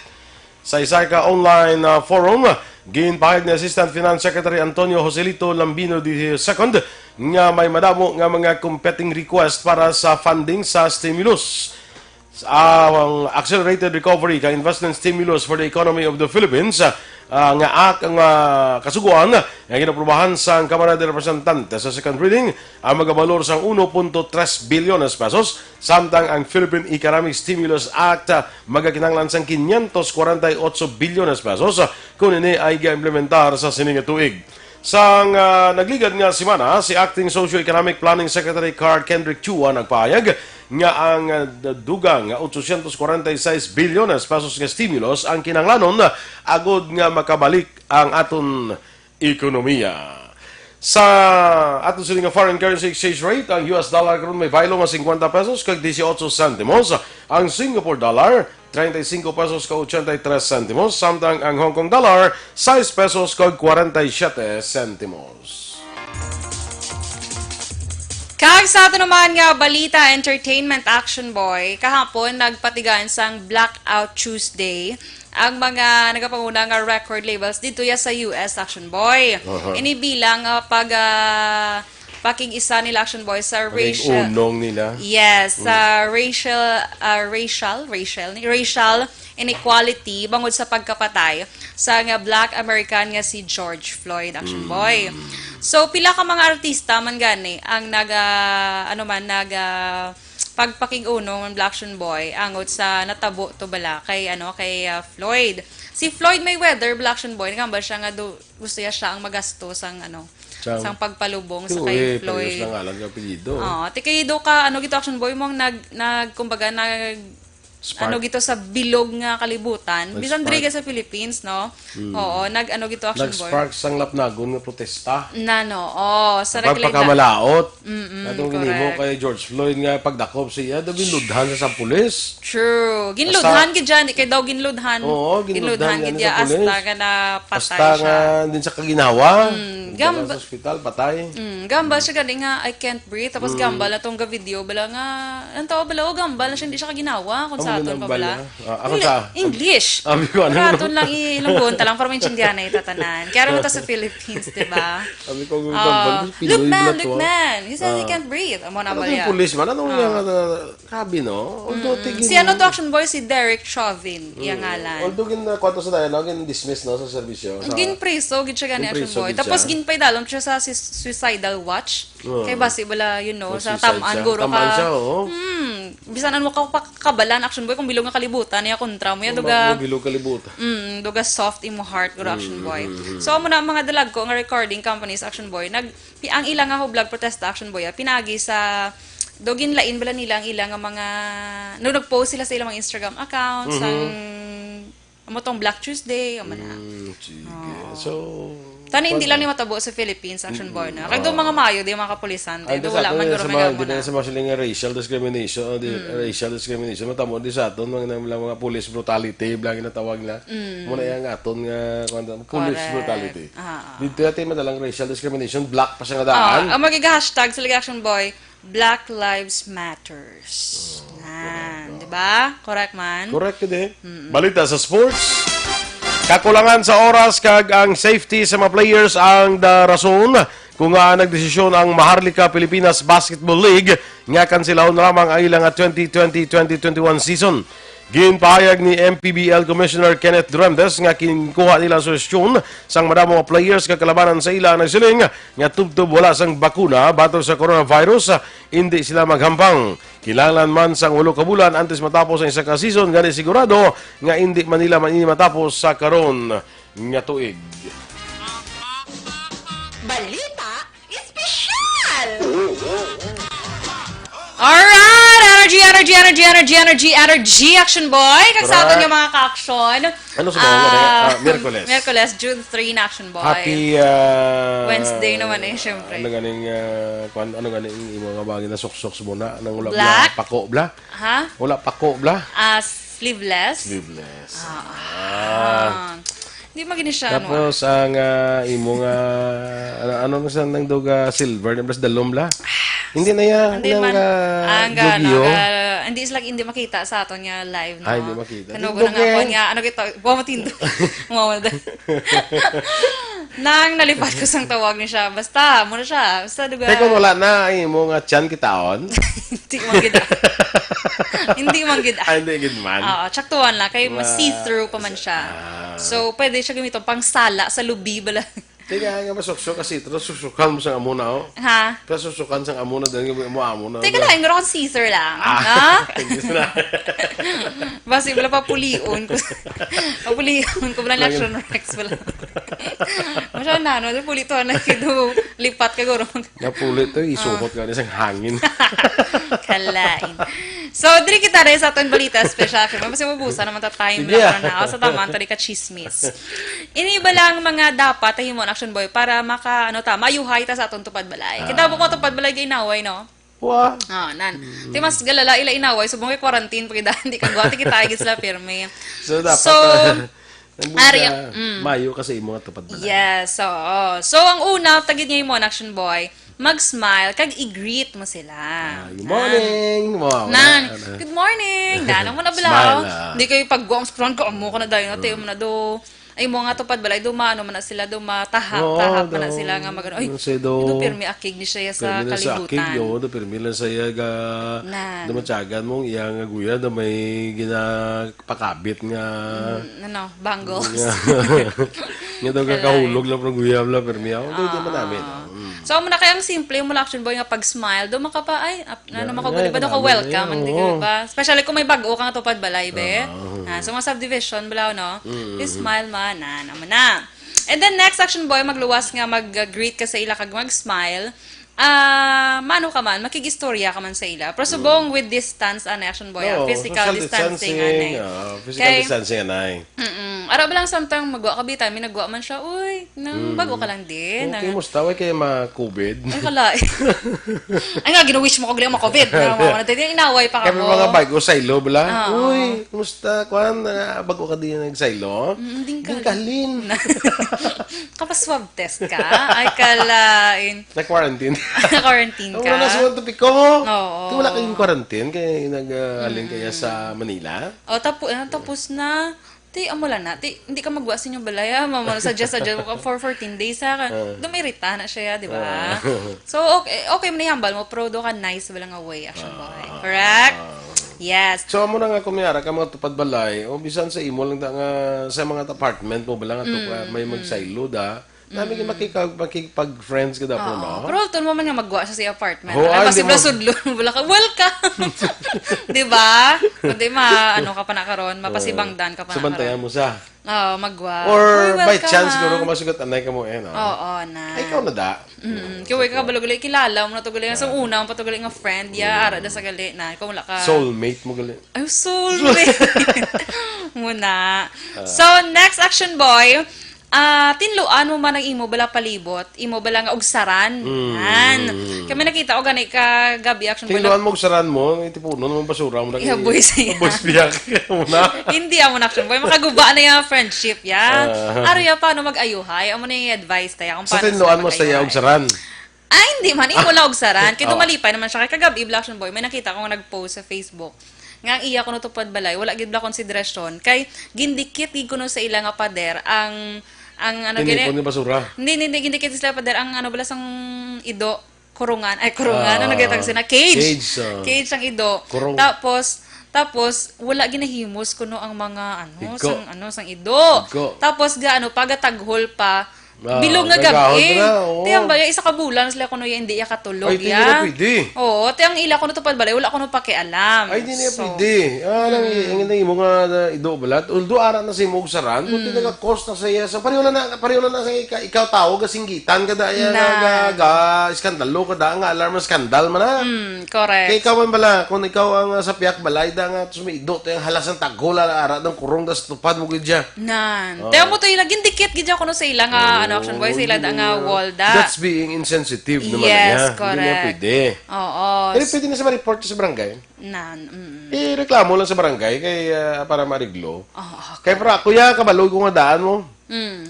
Sa isa ka online, ah, forum, ginpahayag ni Assistant Finance Secretary Antonio Joselito Lambino the second nga may madamo nga mga competing request para sa funding sa stimulus. Ang Accelerated Recovery kag Investment Stimulus for the Economy of the Philippines, ah, nga ak-, nga kasugoan nga ginaprobahan sang Kamara de Representantes sa second reading ang magabalor sang uno punto tres bilyones pesos, samtang ang Philippine Economic Stimulus Act, ah, magakinahanglan sang quinientos cuarenta y ocho bilyones pesos, ah, kon ini ay ga-implementar sa sini nga tuig. Sang, ah, nagligad nga semana, si Acting Socio-Economic Planning Secretary Carl Kendrick Chua nagpahayag nga ang, ah, dugang nga ochocientos cuarenta y seis bilyones pesos nga stimulus ang kinahanglanon agud nga makabalik ang aton ekonomiya. Sa aton sini nga foreign currency exchange rate, ang U S dollar karon may baylo nga cincuenta pesos kag dieciocho centimos, ang Singapore dollar treinta y cinco pesos ka ochenta y tres centimos, samtang ang Hong Kong dollar, sais pesos kag cuarenta y siete centimos. Kag sa ato naman nga balita, entertainment, Action Boy, kahapon nagpatigayon sang Blackout Tuesday ang mga nagapanguna nga record labels dito ya sa U S, Action Boy. Aha. Ini bilang, ah, pag, ah, pakig-isa nila, Action Boy, sa racial, pakig-unong nila. Yes, mm, sa racial, ah, racial, racial, ni-, racial inequality bangod sa pagkapatay sa nga Black American nga si George Floyd, Action Boy. Mm. So, pila ka mga artista man gani ang naga, ano man, naga pagpakig-unong man, Black Action Boy, angot sa natabo to bala kay, ano, kay, ah, Floyd. Si Floyd Mayweather, Black Action Boy, nagamba siya nga do, gusto niya siya ang magasto sang, ano, sang, sang pagpalubong sa kay Floyd. Parehas lang ngalan nga apelyido. Oo, ti kay do ka, ano, gito, Action Boy, mo ang nag, nag, kumbaga, nag, Spark. Ano gito sa bilog nga kalibutan. Bisan diri Nag-spark. ka sa Philippines, no? Mm. Oo, nag-ano gito, Action Boy. Nag-spark sang lapnagon nga protesta. Nano, oh, sa Ang nagkalain-lain. pagpakamalaot. Mm-mm, Atong ginimo correct. kay George Floyd nga pagdakop siya, daw ginludhan sa, sa pulis. True. Ginludhan Hasta gid dyan, di kay daw ginludhan. Oo, ginludhan Ginludhan gid gani dya sa pulis. hasta nga napatay Hasta siya. nga din sa kaginawa. Mm, Dala gam- sa ospital, patay. Mm, gambal siya gani nga, "I can't breathe." Tapos Mm. gambal na tong ga-video, bala nga, ang tao bala, oh, gambal na siya, hindi siya kaginawa kung Ang sa aton pa gambal bala. na. Ah, ako Dili, sa English. Abi ko, ano? Para aton lang ilunggon ta lang, para maintindihan na itatanan. Kaya naman ta sa Philippines, di ba? Abi ko, ang Ah, gambal, Pinoy look, man, bala to, look, ah. man. He said he Ah. can't breathe. Amo na Ano ba yung bala. police man? Anong Ah. yung, ah, Grabe, no? Although, Mm-mm. tigin Si ano to, Action Boy? Si Derek Chauvin, iyang Mm. ngalan. Although gin-, kuwan to sa dialogue, gin-dismiss, no, sa serbisyo, sa Ginpriso gid siya gani, Action Ginpriso Boy. gid Tapos siya. ginpaidalom siya sa sis-, suicidal watch. Oo. Kay basi bala, you know, sa Nag-suicide tamaan siya. guro Tamaan ka. siya, oo. Hmm. Bisan ano ka pa kabalan, Action Boy, kung bilog nga kalibutan, niya kontra mo, ya Kung duga, ma-, kung bilog kalibutan. Mm, duga soft imo heart, guro, Action Mm, Boy. mm, mm. So, amo na ang mga dalagko nga recording companies, Action Boy, nag-, pi-, ang ila nga hublag protesta, Action Boy, ah, pinagi sa Do ginlain bala nila ang ila nga mga, no, nag-post sila sa ilang mga Instagram accounts, Mhm. ang, amo tong Black Tuesday, amo na. Mm, sige. Oo. So, Tani, hindi kuwan lang na. ni matabo sa Philippines, Action Boy, Mm-mm. na. Kag do Oo. mga mayo, di mga kapulisan, Ah, di do di sa wala aton, man di guro sa may mga, amo di na. na sa mga siling nga racial discrimination, ah, di, Mm. racial discrimination, matamo di sa aton, mga, mga, mga police brutality, bala ginatawag nila. Mm. Muna yang aton nga, kuwan, police Correct. brutality. Ah, ah. Dito natin madalang racial discrimination, black pa siya nga daan. Ah, ang mag-hashtag sa Liga Action Boy, Black Lives Matters. Oh, Yan, correct, oh. di ba? Correct man? Correct, gid eh. Mm-mm. Balita sa sports. Kakulangan sa oras kag ang safety sa mga players ang da-, rason kung ngaa nagdesisyon ang Maharlika Pilipinas Basketball League nga kansilahon lamang ang ilang twenty twenty, twenty twenty-one season. Ginpahayag ni M P B L Commissioner Kenneth Duremdes nga ginkuha nila ang suhestyon sang madamo nga players nga kalabanan sa ila ang nagsiling nga tubtob wala sang bakuna batok sa coronavirus, indi sila maghampang. Kinahanglan man sang walo ka bulan antes matapos ang isa ka season, gani sigurado nga indi man nila man ini matapos sa karon nga tuig. Balita Espesyal! Alright! Energy, energy, energy, energy, energy, energy, Action Boy! Kag sa aton Correct. nga mga ka-action, Ano sa mga, ano, ah, ah, Miyerkules? Miyerkules, June three na, Action Boy. Happy, ah, Wednesday naman eh, syempre. Ano ganing, ah, kwan-, ano ganing imo nga bagay na suksok sa muna? Nang wala Black? bla, pako bla? Ha? Wala pako bla? Ah, sleeveless? Sleeveless. Ah. Ah. Di magini siya, ano, ah. Tapos ang, ah, imo nga, ano, ano na sa nang dog, ah, silver, na plus dalom bla? Hindi na yan, Hindi nang, man. ah, Ang gana, Yu-Gi-Oh. ah, hindi sila, hindi makita sa aton nga live, no? Ah, hindi makita. Kanugo Tindog na nga eh. ako nga, ano kita, buwa mo tindog. Buwa mo na. Nang nalipat ko sang tawag ni siya. Basta, muna siya. Basta, duga. Kaya kung wala na, ang imo nga tiyan kitaon? Hindi man gid. Hindi man gid. Ah, hindi gid man. Oo, tsaktuan lang. Kay Ma-, see-through pa man siya. ah. So, pwede siya gamiton pang sala sa lubi bala. Teka, nga masuksok kasi ito, susukan mo sa amo na, oh. Ha? Kaya susukan sa amo na, dahil mo amo na. Teka lang, meron akong scissor lang. Ah, Ha? thank you, sir. Basi, wala papulion ko. Papulion ko, wala Lagi- Action Rex, wala. Masya na, no? Pulito na, kido, lipat ka, guro. Napuli to, isuhot Ah. ka na isang hangin. Kalain. So, diri kita rin sa aton balita special. Kasi mabusa naman ta time Sige, lang ah. na. Sa taman, tali ka chismis. Ini ba lang mga dapat tahimon, Action Boy, para maka, ano ta, mayuhay ta sa aton tupad balay? Kita Ah. mo ko tupad balay kay inaway, no? Wa. Ah, nan. Mm. Ti mas galala ila inaway, subong kay quarantine, pag hindi ka gwati, kita, igit sila pirmi. So, dapat, So, ah, Ang Ari, buta, mm. mayo kasi imo nga tupad balay. Yes, oo. So, ang una, tagid nga imo, Action Boy, mag-smile kag i-greet mo sila. Ah, good Nan. morning. Wow, Nan, wala, ano. Good morning. Nan, amo na bala, Smile, oh. ah. Di kayo pag-guwang sa kuwan ka, amo ka na dayon, ate, Mm. amo na do. Ay, mo nga tupad balay, do, ma-, ano man na sila, do, matahak, Oo, tahak man na do. sila nga mag-, ano, ay, Ano siya, do? do, pirmi akig ni siya sa Pirmi na sa akig, kalibutan. oo, do, pirmi lang sa iya ga-, Nan. do, matyagan mo, iya nga guya, do, may gina-, pakabit nga Mm, ano, bangles. Nga, nga daw Kalain. kakahulog lang, pero guyam lang, pero miyaw. Hindi, hindi man namin. Ah. Mm. So, amo na kay ang simple mo lang, Action Boy, nga pag-smile, do makapa-, ay, ap-, ano, Yeah, makaguli yeah, ba, do ka grabe, welcome, yeah, hindi ka oo. ba? Especially kung may bag-o ka nga tupad balay, be. Ah. Ah, so, mga subdivision, bala, no? Mm, Please mm. smile man, na, naman na. And then, next, Action Boy, magluwas nga mag-greet ka sa ila kag mag-smile. Ah, mano ka man, makig-istorya ka man sa ila. Pero subong with distance, anay, Action Boy, ah, No, physical social distancing, distancing, anay. ah, physical Kay, distancing, anay. mm-mm. Ara ba lang samtang magwa ka, bitan, may nagwa man siya, "Uy, nang Mm. bago ka lang din." Okay, Nang, musta? Way kay ma-covid? Ay, kala. Ay nga, gina-wish mo ko gali ang ma-covid. Nga, mga natin, inaway pa ka Kami mo. mga bago, saylo, bala? Oo. "Uy, musta? Kwan, ah, bago ka din nagsaylo?" Mm, din Din ka. kahalin. Kapag swab test ka? Ay, kalain. Na-quarantine. Na-quarantine Ang ka? wala na sa mga topiko. Oo. Di wala kayong quarantine kay nag-, ah, halin kaya sa Manila? O, tapo-, ah, tapos na. Ti, amo lang na. Ti, hindi ka magwa sa inyong balay, ah. Mama, suggest, suggest mo ka for fourteen days, ha. Ah. Dumirita na siya, di ba? Ah. So, okay, okay, manihambal mo, pero do ka nice, wala nga way, Action Boy. Ah. Correct? Yes. So, amo na nga, kung may ara ka mga tupad balay, o bisan sa imo lang da nga, sa mga apartment mo, bala nga to, Mm, ah, may mm. magsaylo da, nami Mm. makikag-, makikipag-friends ka da po, Oo. no? Pero tun mo man nga magwa siya sa apartment. Ho, Ay, ah, hindi mo masibla sudlo, wala ka, welcome! Di ba? Kundi ma-, ano ka pa na karon, Ah, mapasibangdan ka pa na subantayan karon. mo sa Oo, magwa. Or Uy, by welcome, chance, ah. siguro, kung masugat anay ka mo, eh, no? Oo, na. Ay, ikaw na da. Mm, kaya ka kabalo gali, kilala mo na to gali. Sa Ah. una, mo pa to gali nga friend, ya, Mm. ara da sa gali na. Ikaw wala ka. Soulmate mo gali. Ay, soulmate. Muna. Ah. So, next, Action Boy, ah, tinluan mo man ang imo bala palibot, imo bala nga ugsaran. Mm. Yan. Kami nakita ko gani ka gabi, Action Boy, Tinluan na mo, ugsaran mo, itipunon mo, basura mo na Ihaboy kay-, siya. Ihaboy siya. Muna. Hindi, amo na, Action Boy. Makaguba na yung friendship, ya. Ah. Aro ya, paano mag-ayuhay? Amo na yung advice tayo kung Sa paano tinluan sila mo sa iya, mag-ayuhay. ugsaran. Ay, hindi man. Imo lang ugsaran. Kay Oh. dumalipay naman siya. Kay kagab-i, Black Action Boy, may nakita ko nga nag-post sa Facebook. Nga ang iya kuno tupad balay, wala gid bala konsiderasyon. Kay gindikit gid kuno sa ila nga pader ang, ang ano gini? Tinipon ni basura. Hindi, hindi, hindi. Gindikit sila pader ang ano bala sang ido, kurungan. Ay, kurungan. Ano Ah, gatag sina? Cage. cage, ah. Cage ang ido. Kurong. Tapos, tapos, wala ginahimos kuno ang mga ano, Igko. sang ano, sang ido. Igko. Tapos, ga ano, pagataghol pa, Ah, bilog nga gagahon gabi. na, oo. Ti ang baya, isa ka bulan sila kuno ya, hindi ya katulog Ay, di ya. na pwede. Oo, ti ang ila kuno tupad balay, wala kuno pakialam. Ay, di na So, pwede. Ah, nang, mm. ang, ang imo nga, na, ido balat. Although, ara na sa imo ugsaran, kung Mm. tinaga-cause na sa iya, so, pareho na na, pareho na na sa ika-, ikaw tao, gasinggitan ka da, ya, Na. ga, ga, iskandalo ka da, nga alarm, skandal man na. Mm, correct. Kay ikaw man bala, kung ikaw ang, ah, sa piyak balay da nga, tapos may ido, ti ang halas ng taghol, ara, ara, ng kurong, das tupad mo gid siya. Nan. Oo. Te, amo to ila, gindikit gid ako no sa ila nga, Oh, ano, Action Boy, sa ila da nga yeah. wall da. That's being insensitive naman Yes, na niya. Hindi niya correct. pwede. Oo. Pero pwede na sa ma-report sa barangay. Nan, mm. Eh, reklamo lang sa barangay kay, ah, para mariglo. Oo, Kay correct. pra, kuya, kabalog ko nga daan mo. Mm.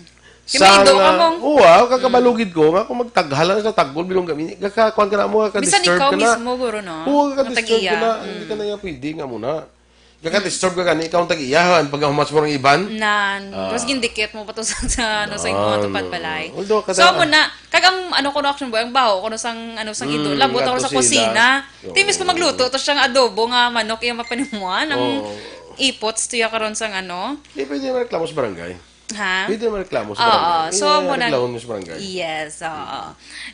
Kay Sa may ido ka nga, mong oo, ah, kakabalugid ko nga kung magtaghalan sa tagol, bilong kami, kakakuan ka na mo, Bisan kaka-disturb ikaw ka na. mismo, guro, no? Oo, Nga kaka-disturb ka tag-iya. na. Hindi ka Mm. na nga pwede nga muna. Kaka-disturb ka gani, ikaw ang tag-iyahan pag humas mo ng iban. Nan, Ah. tapos gindikit mo pa to sa, sa, ano, sa imo Nan. tupad balay. Although, So, kada amo na, kag ang, ano ko no, Action Boy, ang baho ko no sang, ano, sang ido, Mm, labot ako ato sa sila. kusina. Oo. Timis ko magluto, to siyang adobo nga manok, iya mapanimuan, ang Oo. ipots, to iya karon sang, ano. Di pwede mareklamo sa barangay. Ha? Pwede naman reklamo sa Oo, barangay. so, Eh, amo na reklamo mo sa barangay. Yes, oo.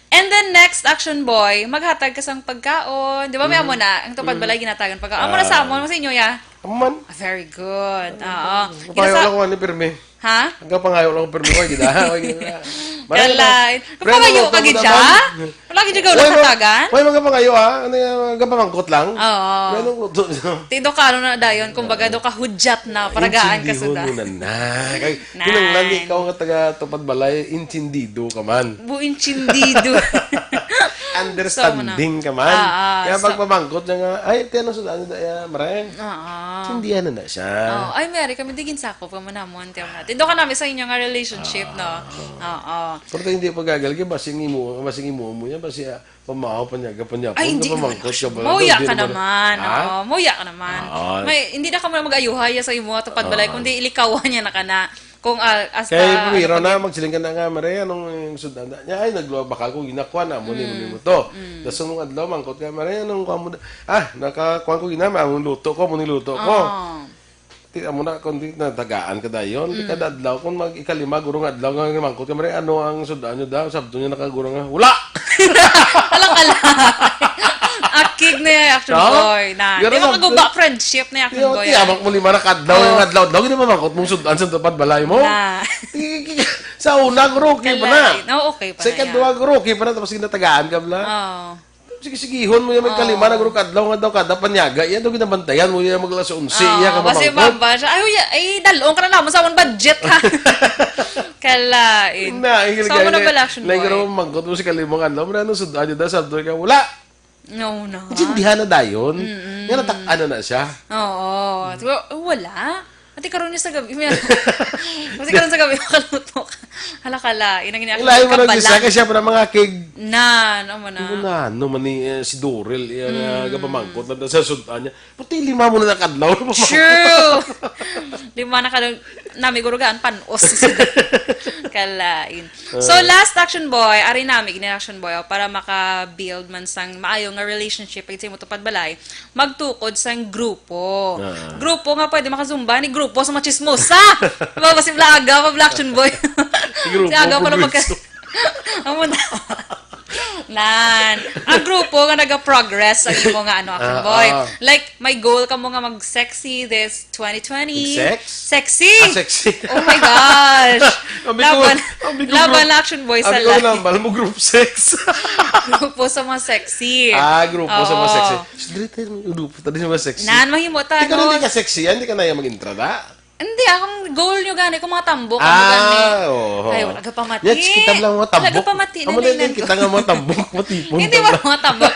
And then next, Action Boy, maghatag ka sang pagkaon. Di ba, may Mhm. amo na, ang tupad Mhm. balay ginatagan pagkaon. Amo na sa Ah. amo, sa inyo, ya? Amo man. Ah, very good. Oo. Mapayo Ginasa- lang kung ano, pirmi. Ha? Ang kapangayo lang kung pirmi ko, gid, ah. Kalain. Maray lang. Kapangayo Pre, ka, ano, gid, ano siya? naman? Wala gid ikaw Uy, ma-, nakatagan? uy, mga pangayo, ha? Ano yan, mga pamangkot lang? Oo. May anong luto niyo? Tido ka, ano na dayon, kumbaga, Ah. do ka hudyat na, paragaan ka Intindiho suda. mo na na. Kay, Nan. kinanglan ikaw nga taga Tupad Balay, intindido ka man. Bu-, intindido. Understanding So, ano? ka man. Ah, ah, Kaya so pag pamangkot niya nga, "Ay, ti, ano suda, ano da, ya, mare?" Ah, ah. Intindihan na na siya. Oh, ay, Mary, kami di ginsakop ka mo namon, ti, ano. Tido ka namin sa inyo nga relationship, no? Ah. Oo. Pero tayo hindi pagagal, kaya basing imo, basing imo mo yan, basi, ah, pamahaw, panyaga, panyapon, Ay, hindi ka naman. pamangkot ka ba? Mauya Hindi ka naman. naman, Ha? oo. Mauya ka naman. Oo. May, hindi na ka muna mag-ayuhay sa imo, Tupad Balay, Oo. kundi ilikawan niya na ka na. Kung, ah, hasta, Kaya ano, pumiro na, pag- magsiling ka na nga, "Mare, anong yung sudanda?" Niya, "Ay, nagluwa bakal ko, ginakuha na, amo ni, amo ni Mm. mo to." Mm. Tapos nung adlaw, mangkot ka, "Mare, anong kuha mo da-, ah, nakakuha ko gina, among luto ko, amo ni luto ko." Oo. Ti, amo na, kung di, natagaan ka dayon. Ti, Mm. kada adlaw, kung mag-, ikalima, guro nga adlaw, nga mangkot ka, "Mare, ano ang sudaan nyo daw?" Sabto niya nakaguro nga, "Wala!" Alang-alang. Akig na yan, Action No? Boy. Na, Pero di ba sa- kaguba friendship na yan, Action Di, Boy, di, ah? abang mo lima na kadlaw, Oh. yung adlaw-adlaw, hindi mamangkot mong sudaan sa Tupad Balay mo. Na. Ti, ti, Sa una, guro, okay pa na. Kalain. Oo, okay pa na. Sa ikadua, guro, okay pa na. Tapos ginatagaan ka, bla. Oo. Sige, sigihon mo yan, may kalima na, guro, kadlaw nga daw, kada panyaga. Yan daw ginabantayan mo yan, mag-alas onse, iya ka mamangkot. Kasi baba siya. Ay, uy, ay, dalong ka na naman sa amon budget, ha? Kalain. Na, ang So, amo na ginagamit, bala, action na boy. Guro, mamangkot mo si kalima nga, alam mo na, ano, sud-an yun, da, sabdo ka, wala. No, na. Intindihan na dayon. Mm-mm. Nga natak-an na na siya. Oo. Siguro, oh, wala. Ati karon niya sa gabi. Kasi karon sa gabi, makalimot mo ka. Hala, kalain. Ang ginagawa Ilayo mo lang kabala. Isa, kay siya pa na mga kig. Na, ano mo na. Ano na, ano man ni, eh, si Dorel, iya nga, Mm. gapamangkot na sa sud-an niya. Pati lima mo na nakadlaw. True! Lima na kadlaw, nami gurugaan, panos. Kalain. So, Ah. last action boy, ari nami, gini action boy, oh, para maka-build man sang maayo nga relationship, pag sa imo tupad balay, magtukod sang grupo. Ah. Grupo nga pwede makazumba ni grupo sa mga chismosa. Diba, basi blaga, pa bla action boy. Grupo, Si aga pa lang magka-, progreso. Amo na. Nan. Ang grupo nga naga-progress ang imo nga ano, action Ah, boy. ah. Like, may goal ka mo nga mag-sexy this twenty twenty. Sex? Sexy! Ah, sexy. Oh my gosh. Ang bigo, Laban, ang bigo laban group. Na action boy sa Ang bigo life. Nambal mo group sex. Grupo sa mga sexy. Ah, grupo sa mga Oo. Sexy. Shh, dili tayo grupo. Tadi sa mga sexy. Nan, mahimo ta, Ikaw no? Hindi ka sexy, hindi ka na yung mag-intra na? Hindi, akong goal nyo gani, kung mga tambok, ano Ah, gani. Oo. Ay, wala ka pamati. Yes, kita lang mga tambok. Wala ka pamati, Amo na nanay, din, nanay. Kita nga mga tambok, matipon Hindi ka mo lang. Mga tambok.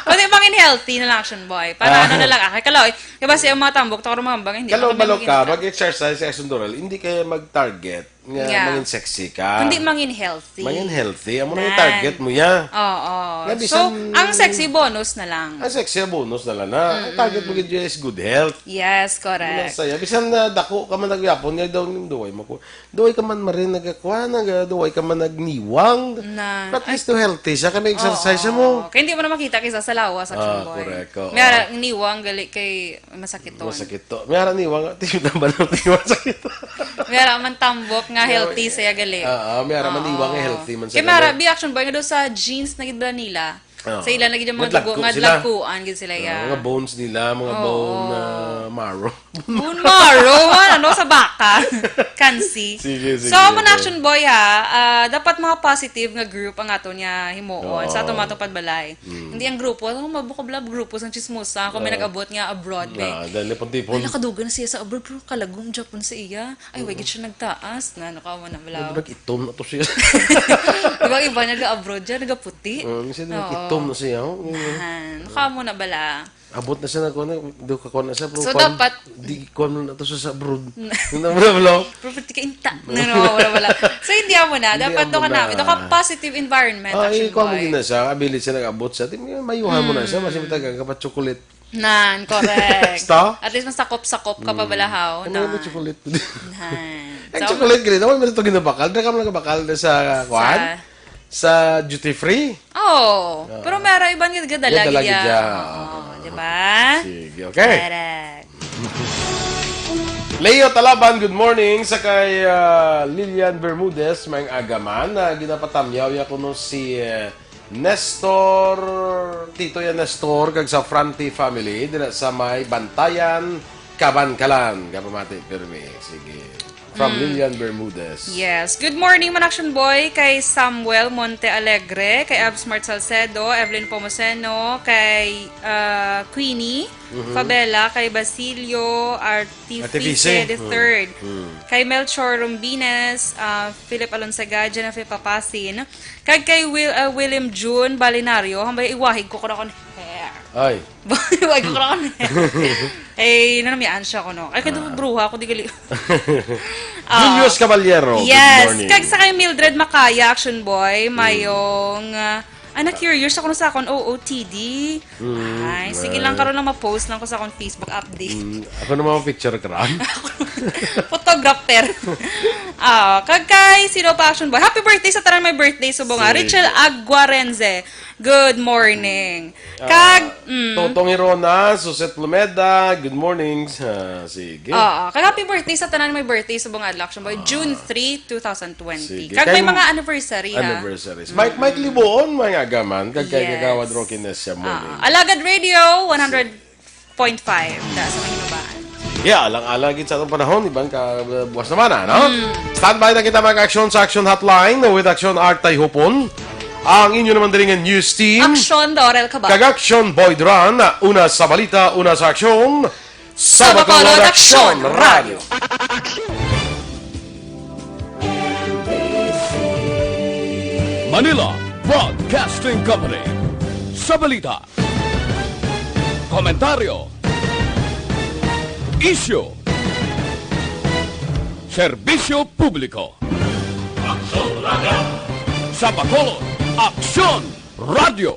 Pwede bangin healthy na lang, action boy. Para Ah. Ano na lang, akay kalaw. Diba siya mga tambok, takor mga bangin, hindi Kalaw, ako na balo maging ka, intra. Mag-exercise sa action Doral, hindi kaya mag-target nga Yeah. Mangin sexy ka. Kundi mangin healthy. Mangin healthy. Amo na yung Nan. Target mo, ya. Oo. Nga So, bisan ang sexy bonus na lang. Ang sexy, bonus na lang na. Ang target mo Mm-mm. Gid is good health. Yes, correct. Ano saya? Bisan na dako ka man nagyapon, nga daw ning duway mo ko. Duway ka man marin nagkakuha, nag-, duway ka man nagniwang. Na, But at least to healthy siya, kay may exercise Oo. Mo. Kaya hindi mo na makita kaysa sa lawas, action Ah, boy. Correct, oo. May ara-, niwang gali kay Masakit to. Masakit to. May ara niwang, tiyo na ba ng tiyo masakit to? May ara man tambok nga healthy siya gali. Ah, ah, may ara man Oo. Iwang nga healthy man sa Kaya may ara, gali. Bi action boy nga daw sa genes na gid nila. Oo. Sa ila na gid yung mga Nagdagko dugo nga sila. Dagkuan gid sila, Oo, yeah. Mga bones nila, mga Oo. Bone, ah, marrow. Bone marrow, ano, sa baka. Kansi. Sige, sige, So, amo na okay. Action boy, ha, ah, dapat mga positive nga group ang ato niya himuon sa Oo. Ato matupad balay. Mm. Hindi ang grupo. Ano, mabukabla, grupo sang chismosa. Kung may Ah. Nag-abot nga abroad, be. Ah, dahil ipon-tipon. Ay, nakadugan na siya sa abroad, pero kalagom Japon sa iya. Ay, wag siya nagtaas. Na, ano ka mo na, balaw. Nag-itom na to siya. Diba, iba nag-abroad siya, nagaputi. Ah, minsan Oo. Nag-itom na siya, oh. Nahan. Ano ka mo na, bala? Abot na siya na kuwan, do ka kuwan na siya, pero So, kuwan, dapat di kuwan na to sa, sa abroad. Hindi mo na, bro. Pero pati ka inta. No, no, wala, wala. So, hindi mo na. Hindi Dapat mo to ka na. Na. Ito ka positive environment, Ah, action ikuha mo boy. Din na siya. Abilit siya nag-abot siya. Di, mayuhan mo na siya. Mm. Mas yung taga ka pa chocolate. Nan, correct. Basta? At least masakop-sakop ka pa Mm. balahaw Ano na. Yung chocolate? Nan. Ang So, chocolate, ganito. Wala mo na ito ginabakal. Daka mo lang kabakal na sa kuwan? Sa Sa duty free? Oo. Oo. Pero may ara iban nga gadala Gadala gid gid siya. Siya. Oo, di ba? Sige, okay. Correct. Leo Talaban, good morning. Sa kay, ah, Lilian Bermudez, may agaman na ginapatamyaw niya kuno si, eh, Nestor, Tito ya Nestor, kag sa Franti family, dira sa may Bantayan, Kabankalan. Kapamati, pirmi. Sige. From Mm. Lilian Bermudez. Yes. Good morning, man action boy, kay Samuel Monte Alegre, kay Abs Mart Salcedo, Evelyn Pomoseno, kay, ah, Queenie Mhm. Fabela, kay Basilio Artifice Artifice. The third, Mm. Mm. Kay Melchor Rombines, ah, Philip Alonsaga, Jennifer Papasin, kag kay Will, ah, William June Balinario, hambay iwahig ko ko na kon hair. Ay. Wag ko lang. Eh, nanamiyaan siya ko, no? Ay, kadu Ah. bruha ako, di gali. Ah. Julius Caballero, good Yes. Morning. Kag sa kay Mildred Macaya, Action Boy, Mm. mayong, ah, ah, na-curious ako sa akon O O T D. Mm, Ay, sige lang, ah. Karon lang ma-post lang ko sa akong Facebook update. Mm, ako na mga picture ka ron. Photographer. Ah, kag kay sino pa, Action Boy? Happy birthday sa tanan may birthday subong, ah. Si Rachel Aguarenze. Good morning. Ah, Kag, mm. Totong Hirona, Suset Lumeda, good morning. Ah, sige. Oo, kag happy birthday sa tanan may birthday subong adlaw, Action Boy, Ah. June three, two thousand twenty. Sige. Kag may Kay mga anniversary, ha? Anniversaries. Mm. Mike, Mike Libuon, mga agaman, kag kay Yes. Kagawad Rocky Nesia Ah, morning. Alagad Radio, one hundred point five, ta sa Mahinubaan. Yeah, alang-alang gid sa atong panahon, iban ka uh, buwas naman, ano? Standby na kita, mga aksyon, sa Action Hotline with Action Art Tayhupon. Ang inyo naman diri nga news team. Aksyon, Dorel Cabal. Kag Action Boy Duran, una sa balita, una sa aksyon. Sa Sa Bacolod, Bacolod Aksyon Aksyon Radio. Manila Broadcasting Company. Sa balita, komentaryo, isyu, serbisyo publiko. Sa Bacolod, Aksyon Radio.